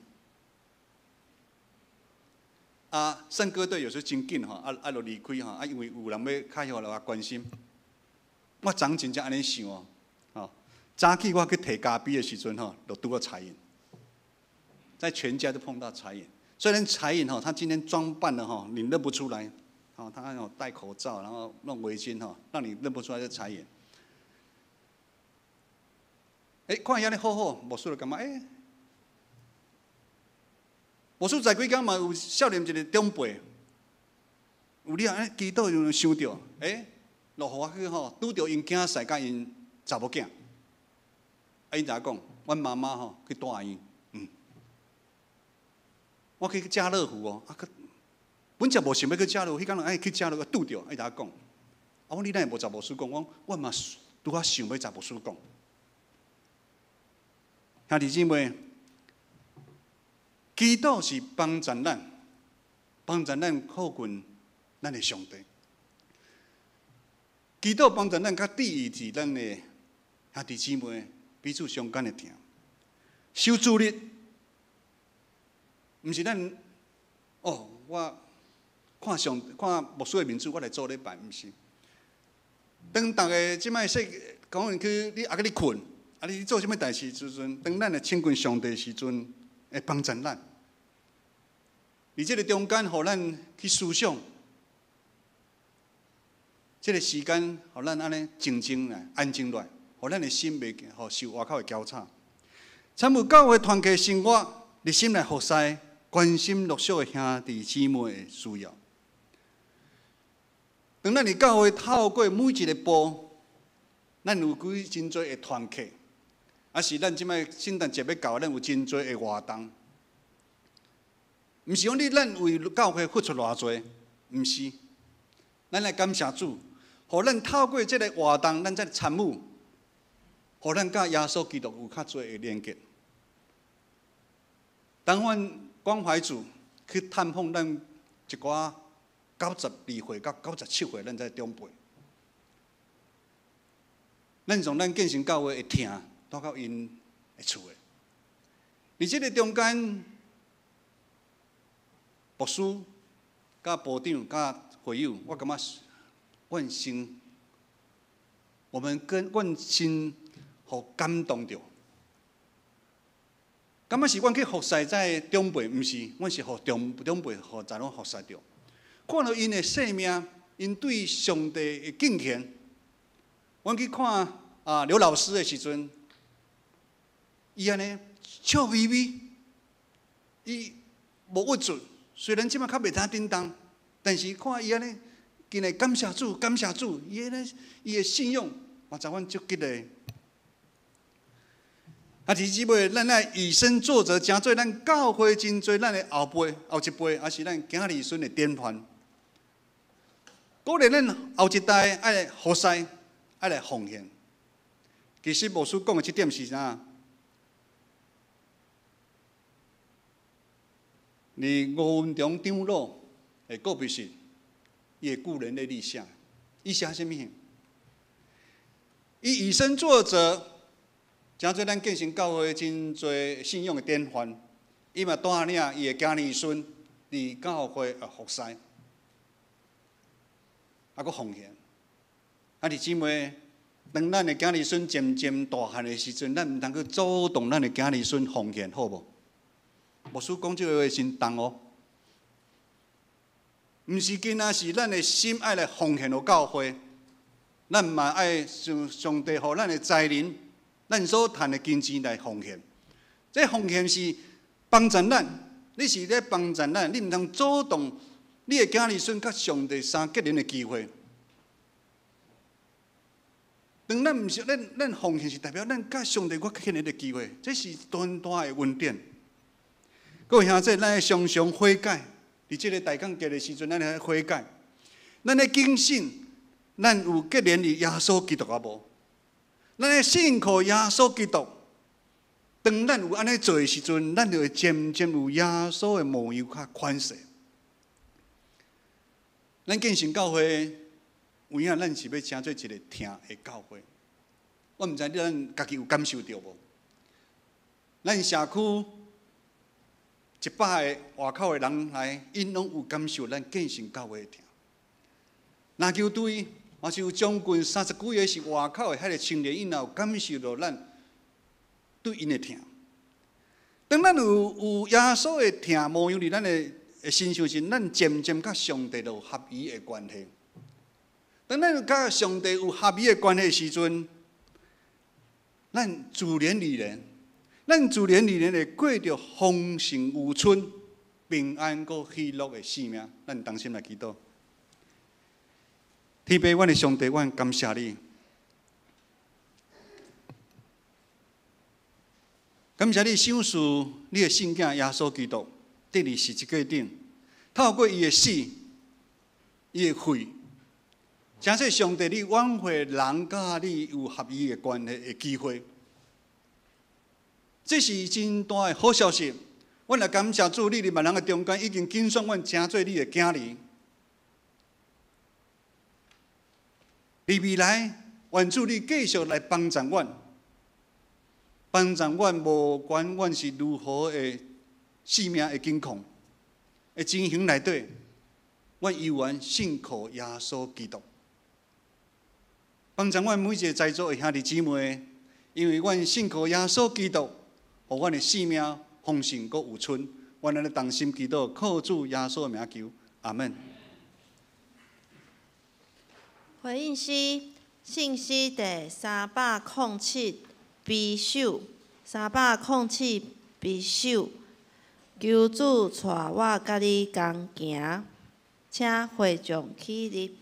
S1: 啊，聖歌隊有時真緊吼，啊，就離開吼，啊，因為有人欲較許來關心。我昨真正按呢想哦，吼，早起我去提咖啡的時陣吼，就拄著彩穎，在全家都碰到彩穎。雖然彩穎吼，他今天裝扮的吼，你認不出來，吼，他有戴口罩，然後弄圍巾吼，讓你認不出來是彩穎。欸，看伊按呢好好，牧師就感覺欸。牧師在幾工嘛有少年一個長輩，有你按呢祈禱就想著，欸，落予我去吼，拄著𪜶囝婿佮𪜶查某囝，啊，𪜶怎講？阮媽媽吼去大醫院，我去家樂福哦，啊，去本來無想欲去食囉，彼工人愛去食囉，拄著，伊共我講。啊，我講你哪會無共牧師講？我講我嘛拄仔想欲共牧師講。兄弟姊妹，祈禱是幫助咱，幫助咱靠近咱的上帝。祈禱幫助咱較注意佇咱的兄弟姊妹彼此相間的疼。守主日，毋是咱哦，我看上看牧師的面子，我來做禮拜，毋是。當逐个這擺說講去，你抑閣咧睏，啊你做啥物代誌時陣，當咱來親近上帝時陣，會幫助咱。佇這个中間，予咱去思想，這个時間，予咱按呢靜靜來、安靜落來，予咱的心袂予受外口的攪吵。參與教會團契生活，熱心來服侍、關心弱小的兄弟姊妹的需要。當咱佇教會透過每一个步，咱有幾真濟的團契，抑是咱這擺聖誕節欲到，咱有真濟的活動。毋是講你咱為教會付出偌濟，毋是。咱來感謝主，予咱透過這个活動，咱才參與，予咱佮耶穌基督有較濟的連結。當阮關懷組去探訪咱一寡92歲佮97歲，咱這長輩，咱從咱建成教會的疼，帶到𪜶的厝的。佇這个中間，牧師、佮部長、佮會友，我感覺阮先，我們跟阮先予感動著。感覺是阮去服侍這長輩，毋是，阮是予長長輩予在阮服侍著。看著𪜶的生命，𪜶對上帝的敬虔，阮去看啊劉老師的時陣，伊按呢笑眯眯，伊無鬱卒。雖然這擺較袂通振動，但是看伊按呢，堅會感謝主，感謝主，伊按呢，伊的信仰，嘛知阮足激勵。啊，弟姊妹，咱愛以身作則，成做咱教會真濟咱的後輩、後一輩，抑是咱囝兒孫的典範。鼓勵咱後一代愛來服侍，愛來奉獻。其實牧師講的這點是啥？佇吳文忠長老的告別式，伊的故人咧你寫，伊寫啥物？伊以身作則，成做咱建成教會真濟信仰的典範。伊嘛帶領伊的囝兒孫佇教會的服侍，抑閣奉獻。啊，弟姊妹，當咱的囝兒孫漸漸大漢的時陣，咱毋通去阻擋咱的囝兒孫奉獻，好無？牧師講這个話真重哦，毋是干焦是咱的心愛來奉獻予教會，咱嘛愛上上帝予咱的才能，咱所趁的金錢來奉獻。這奉獻是幫助咱，你是咧幫助咱，你毋通阻擋你的囝兒孫佮上帝相結連的機會。當咱毋是咱咱奉獻是代表咱佮上帝閣結連的機會，這是大大的恩典。各位兄弟，咱愛常常悔改，佇這个大感節的時陣，咱愛悔改。咱愛警醒，咱有結連佇耶穌基督抑無？咱愛信靠耶穌基督。當咱有按呢做的時陣，咱就會漸漸有耶穌的模樣佮款式。咱建成教會，有影咱是欲成做一个疼的教會。我毋知你咱家己有感受著無？咱社區100个外口的人來，𪜶攏有感受咱建成教會的疼。籃球隊嘛是有將近30幾个是外口的彼个青年，𪜶也有感受著咱對𪜶的疼。當咱有耶穌的疼模樣佇咱的身上時，咱漸漸佮上帝就有合一的關係。當咱佮上帝有合一的關係時陣，咱自然而然，咱自然而然會過著豐盛有春、平安閣喜樂的生命。咱同心來祈禱。天父，阮的上帝，阮感謝你，感謝你賞賜你的聖囝耶穌基督，釘佇十字架頂，透透過伊的死、伊的血，成做上帝你挽回人佮你有合一的關係的機會。這是真大的好消息。阮來感謝主，你佇萬人的中間已經揀選阮，成做你的囝兒。佇未來，願主你繼續來幫助阮，幫助阮，無管阮是如何的性命的境況的情形內底，阮猶原信靠耶穌基督。幫助阮每一個在座的兄弟姊妹，因為阮信靠耶穌基督，予阮的性命豐盛閣有剩。阮按呢同心祈禱，靠主耶穌的名求，阿門。
S4: 回應詩，聖詩第307 B 首，307 B 首，求主帶我佮你仝行，請會眾起立。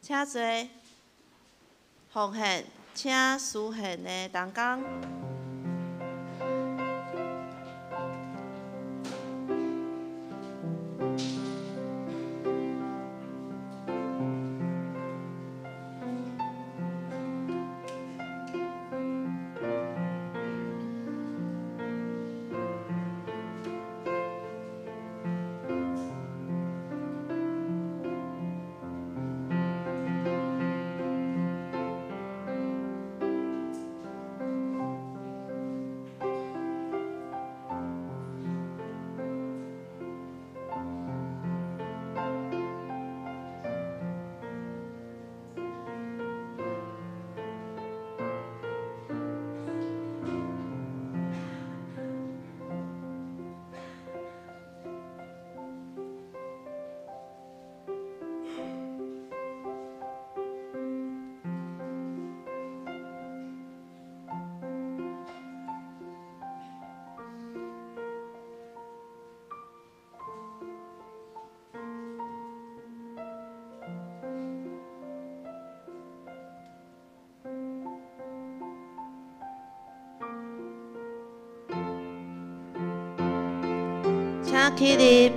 S4: 請坐，奉獻，請司獻的同工。請起立。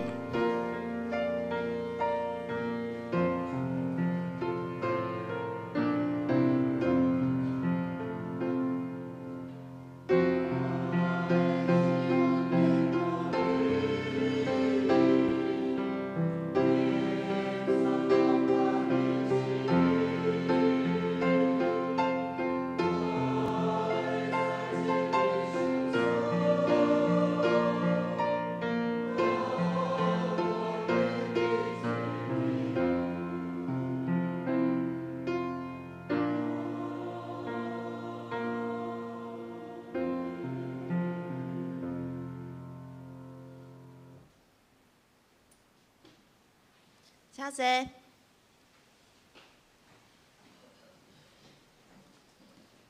S4: 請坐。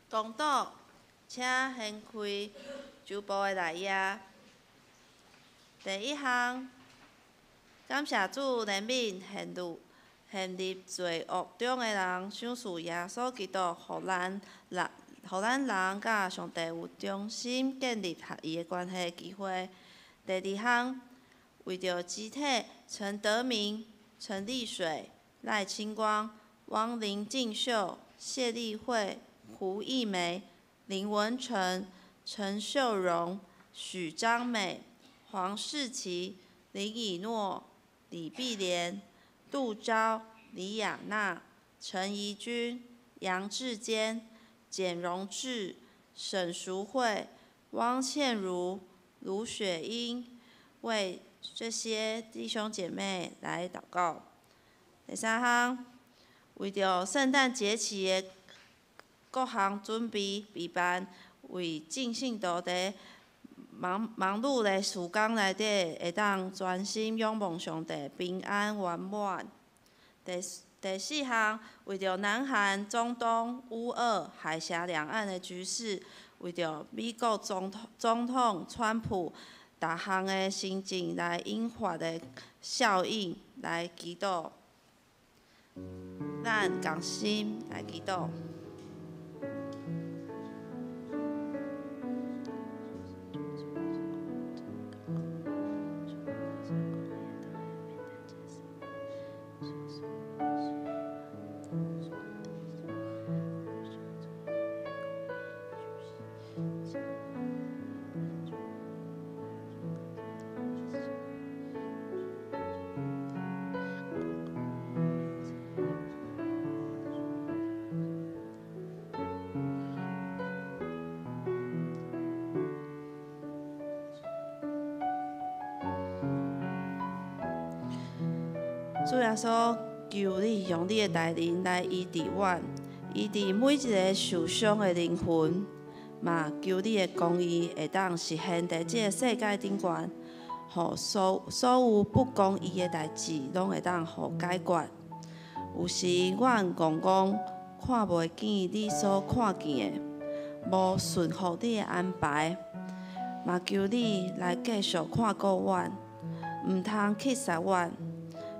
S4: 公道，請掀開周報的內頁。第一項，感謝主憐憫陷入罪惡中的人，賞賜耶穌基督，予咱人佮上帝有重新建立合一的關係機會。第二項，為著肢體陳德明、陳麗水、賴清光、汪林進秀、謝麗慧、胡義梅、林文成、陳秀榮、許章美、黃世琪、林以諾、李碧蓮、杜昭、李雅娜、陳怡君、楊志堅、簡榮志、沈淑慧、汪倩如、盧雪英，為這些弟兄姐妹來禱告。第三項，為著聖誕節期的各項準備備辦，為眾信徒佇忙碌的時間內底，會當專心仰望上帝，平安圓滿。第四項，為著南韓、中東、烏俄、海峽兩岸的局勢，為著美國總統川普逐項的行政來引發的效應來祈禱。咱共心來祈禱。主耶穌，求你用你的大能來醫治阮，醫治每一个受傷的靈魂，嘛求你的公義會當實現佇這个世界頂懸，予所有不公義的代誌攏會當予解決。有時阮戇戇看袂見你所看見的，無順服你的安排，嘛求你來繼續看顧阮，毋通棄殺阮。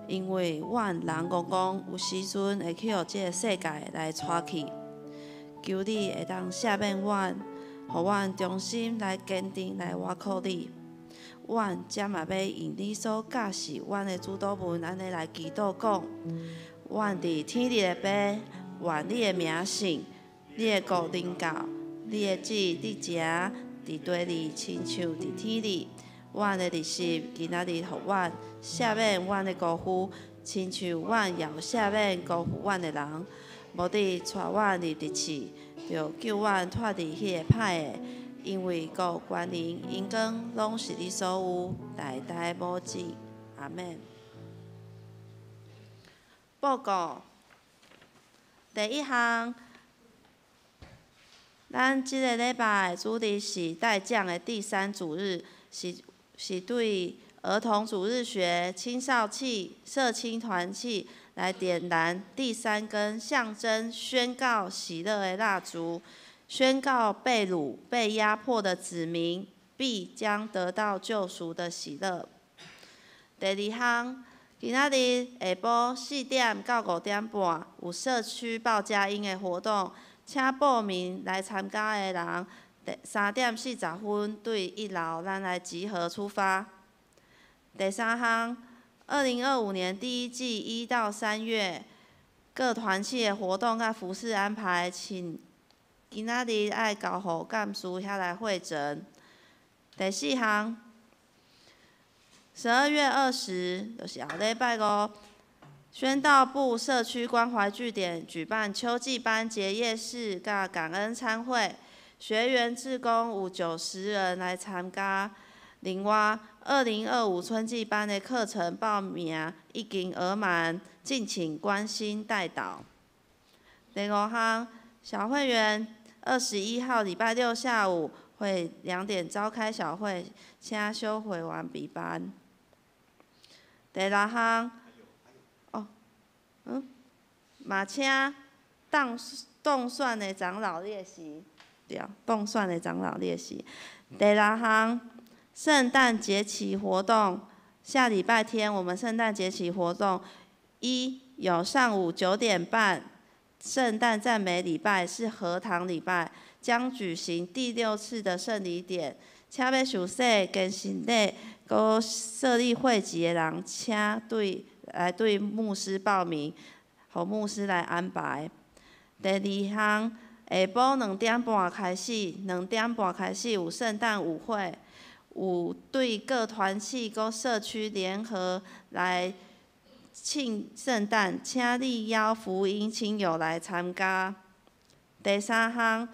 S4: 因為阮人戇戇，有時陣會去予這个世界來帶去。求你會當赦免阮，予阮重新來堅定來倚靠你。阮這嘛欲用你所教示阮的主禱文，按呢來祈禱講：阮佇天裡的父，願你的名聖，你的國臨到，你的旨意行，佇地裡親像佇天裡。阮的日食今仔日予阮，赦免阮的辜負，親像阮也有赦免辜負阮的人。無得帶阮入敵試，著救阮脫離彼个歹的。因為國、權能、榮光，攏是你所有，代代無盡。阿們。報告第一項，咱這个禮拜主日是代降的第三主日，是對兒童主日學、青少契、社青團契來點燃第三根象徵宣告喜樂的蠟燭，宣告被擄、被壓迫的子民必將得到救贖的喜樂。第二項，今仔日下晡4點到5點半有社區報佳音的活動，請報名來參加的人，3點40分對一樓咱來集合出發。第三項，2025年第一季1到3月各團契的活動佮服事安排，請今仔日愛交予幹事遐來彙整。第四項，12月20，就是後禮拜五，宣道部社區關懷據點舉辦秋季班結業式佮感恩餐會，學員志工有90人來參加。另外，2025春季班的課程報名已經額滿，敬請關心代禱。第五項，小會員21號禮拜六下午會2點召開小會，請小會員備辦。第六項，哦，嘛请当当选的长老列席，对，当选的长老列席。第六项，圣诞节期活动，下礼拜天我们圣诞节期活动，一有上午9点半，圣诞赞美礼拜是荷堂礼拜，将举行第6次的圣礼典，请欲受洗、坚信礼、阁设立会籍的人，请来对牧师报名，予牧师来安排。第二项，下晡2点半开始，2点半开始有圣诞舞会，有对各团契阁社区联合来庆圣诞，请你邀福音亲友来参加。第三项，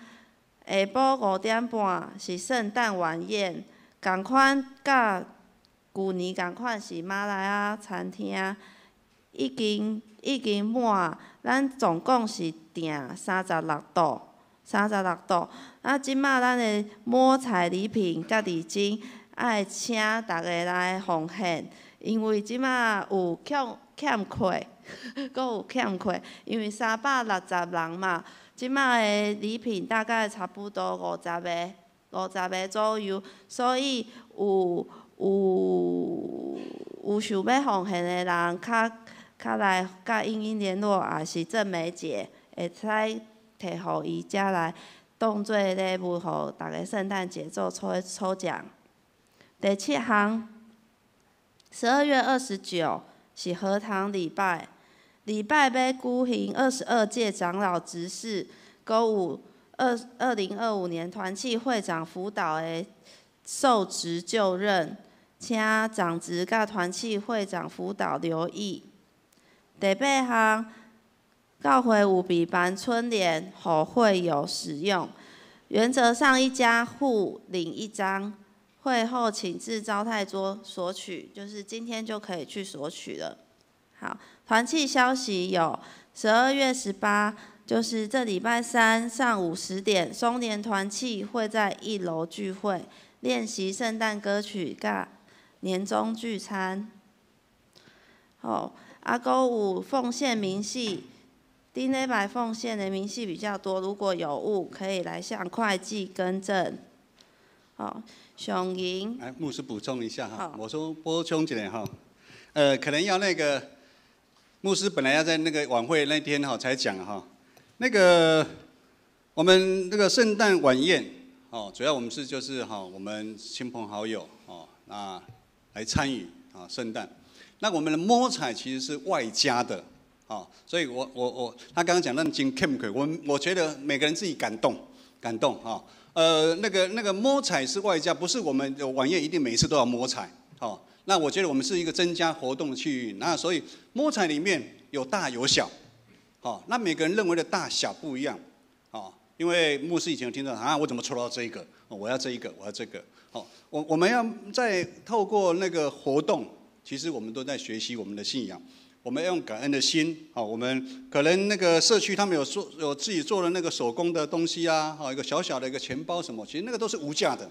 S4: 下晡5点半是圣诞晚宴，仝款佮旧年仝款是马来亚餐厅，已经满，咱总共是订36桌，36桌。啊，这马咱的摸彩礼品佮礼金，爱请大家来奉献，因为这马有欠缺，阁有欠缺，因为360人嘛，这马的礼品大概差不多50个，50个左右，所以有想欲奉献的人，较来佮英英联络，也是郑梅姐，会使提予伊遮来当做礼物，予大家圣诞节做抽奖。第七项，12月29是荷堂礼拜，礼拜欲举行22届长老执事，阁有2025年团契会长辅导的受职就任，请长执佮团契会长辅导留意。第八项，教会有备办春联，予会友使用。原则上一家户领一张，会后请至招待桌索取，就是今天就可以去索取了。好，团契消息有12月18，就是这礼拜三上午10点，松年团契会在1楼聚会，练习圣诞歌曲佮年终聚餐。好，阁有奉献明细，顶礼拜奉献的明细比较多，如果有误，可以来向会计更正。好，上银。
S1: 来，牧师补充一下哈，我说补充一下哈，可能要那个牧师本来要在那个晚会那天哈才讲哈，那个我们那个圣诞晚宴哦，主要我们是就是哈，我们亲朋好友哦，那来参与啊圣诞。那我们的摸彩其实是外加的，哦，所以我他刚刚讲那么真欠缺，我觉得每个人自己感动感动哈，那个摸彩是外加，不是我们的晚宴一定每一次都要摸彩，哦，那我觉得我们是一个增加活动的区域，那所以摸彩里面有大有小，哦，那每个人认为的大小不一样，哦，因为牧师以前有听到啊，我怎么抽到这一个？我要这一个，我要这个，好，我们要在透过那个活动。其实我们都在学习我们的信仰，我们要用感恩的心，好，我们可能那个社区他们有自己做的那个手工的东西啊，好，一个小小的一个钱包什么，其实那个都是无价的，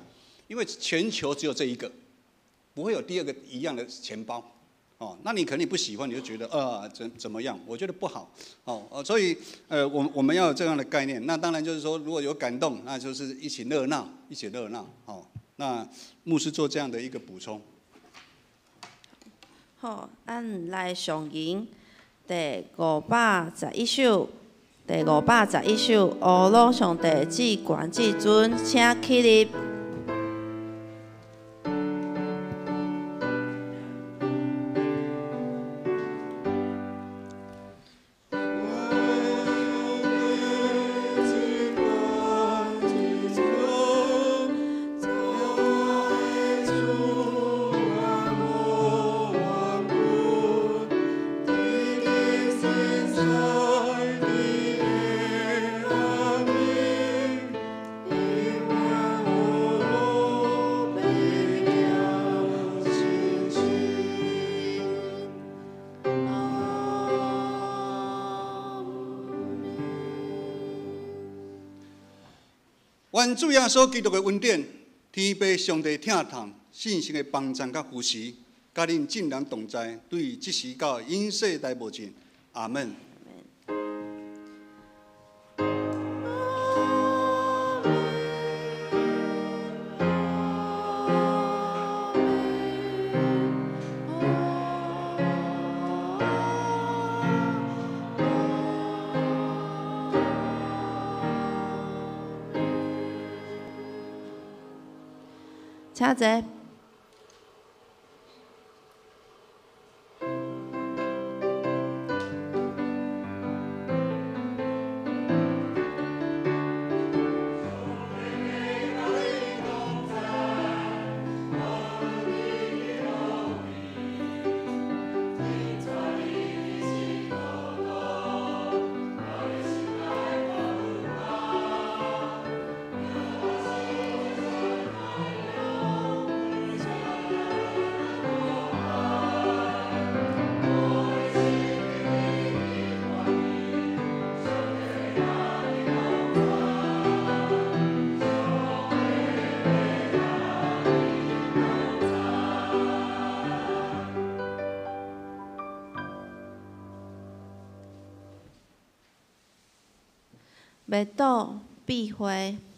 S1: 因为全球只有这一个，不会有第二个一样的钱包，哦，那你可能你不喜欢，你就觉得怎么样？我觉得不好，哦，所以我们要有这样的概念。那当然就是说，如果有感动，那就是一起热闹，一起热闹，哦，那牧师做这样的一个补充。
S4: 好，咱来上吟第五百十一首，第五百十一首，阿鲁上帝至悬至尊，请起立。
S1: 愿主耶稣基督的恩典、天父上帝疼痛、圣神的帮助佮扶持，佮恁众人同在，对这时到永世代无尽。阿阿門。
S4: 请坐。默祷闭会。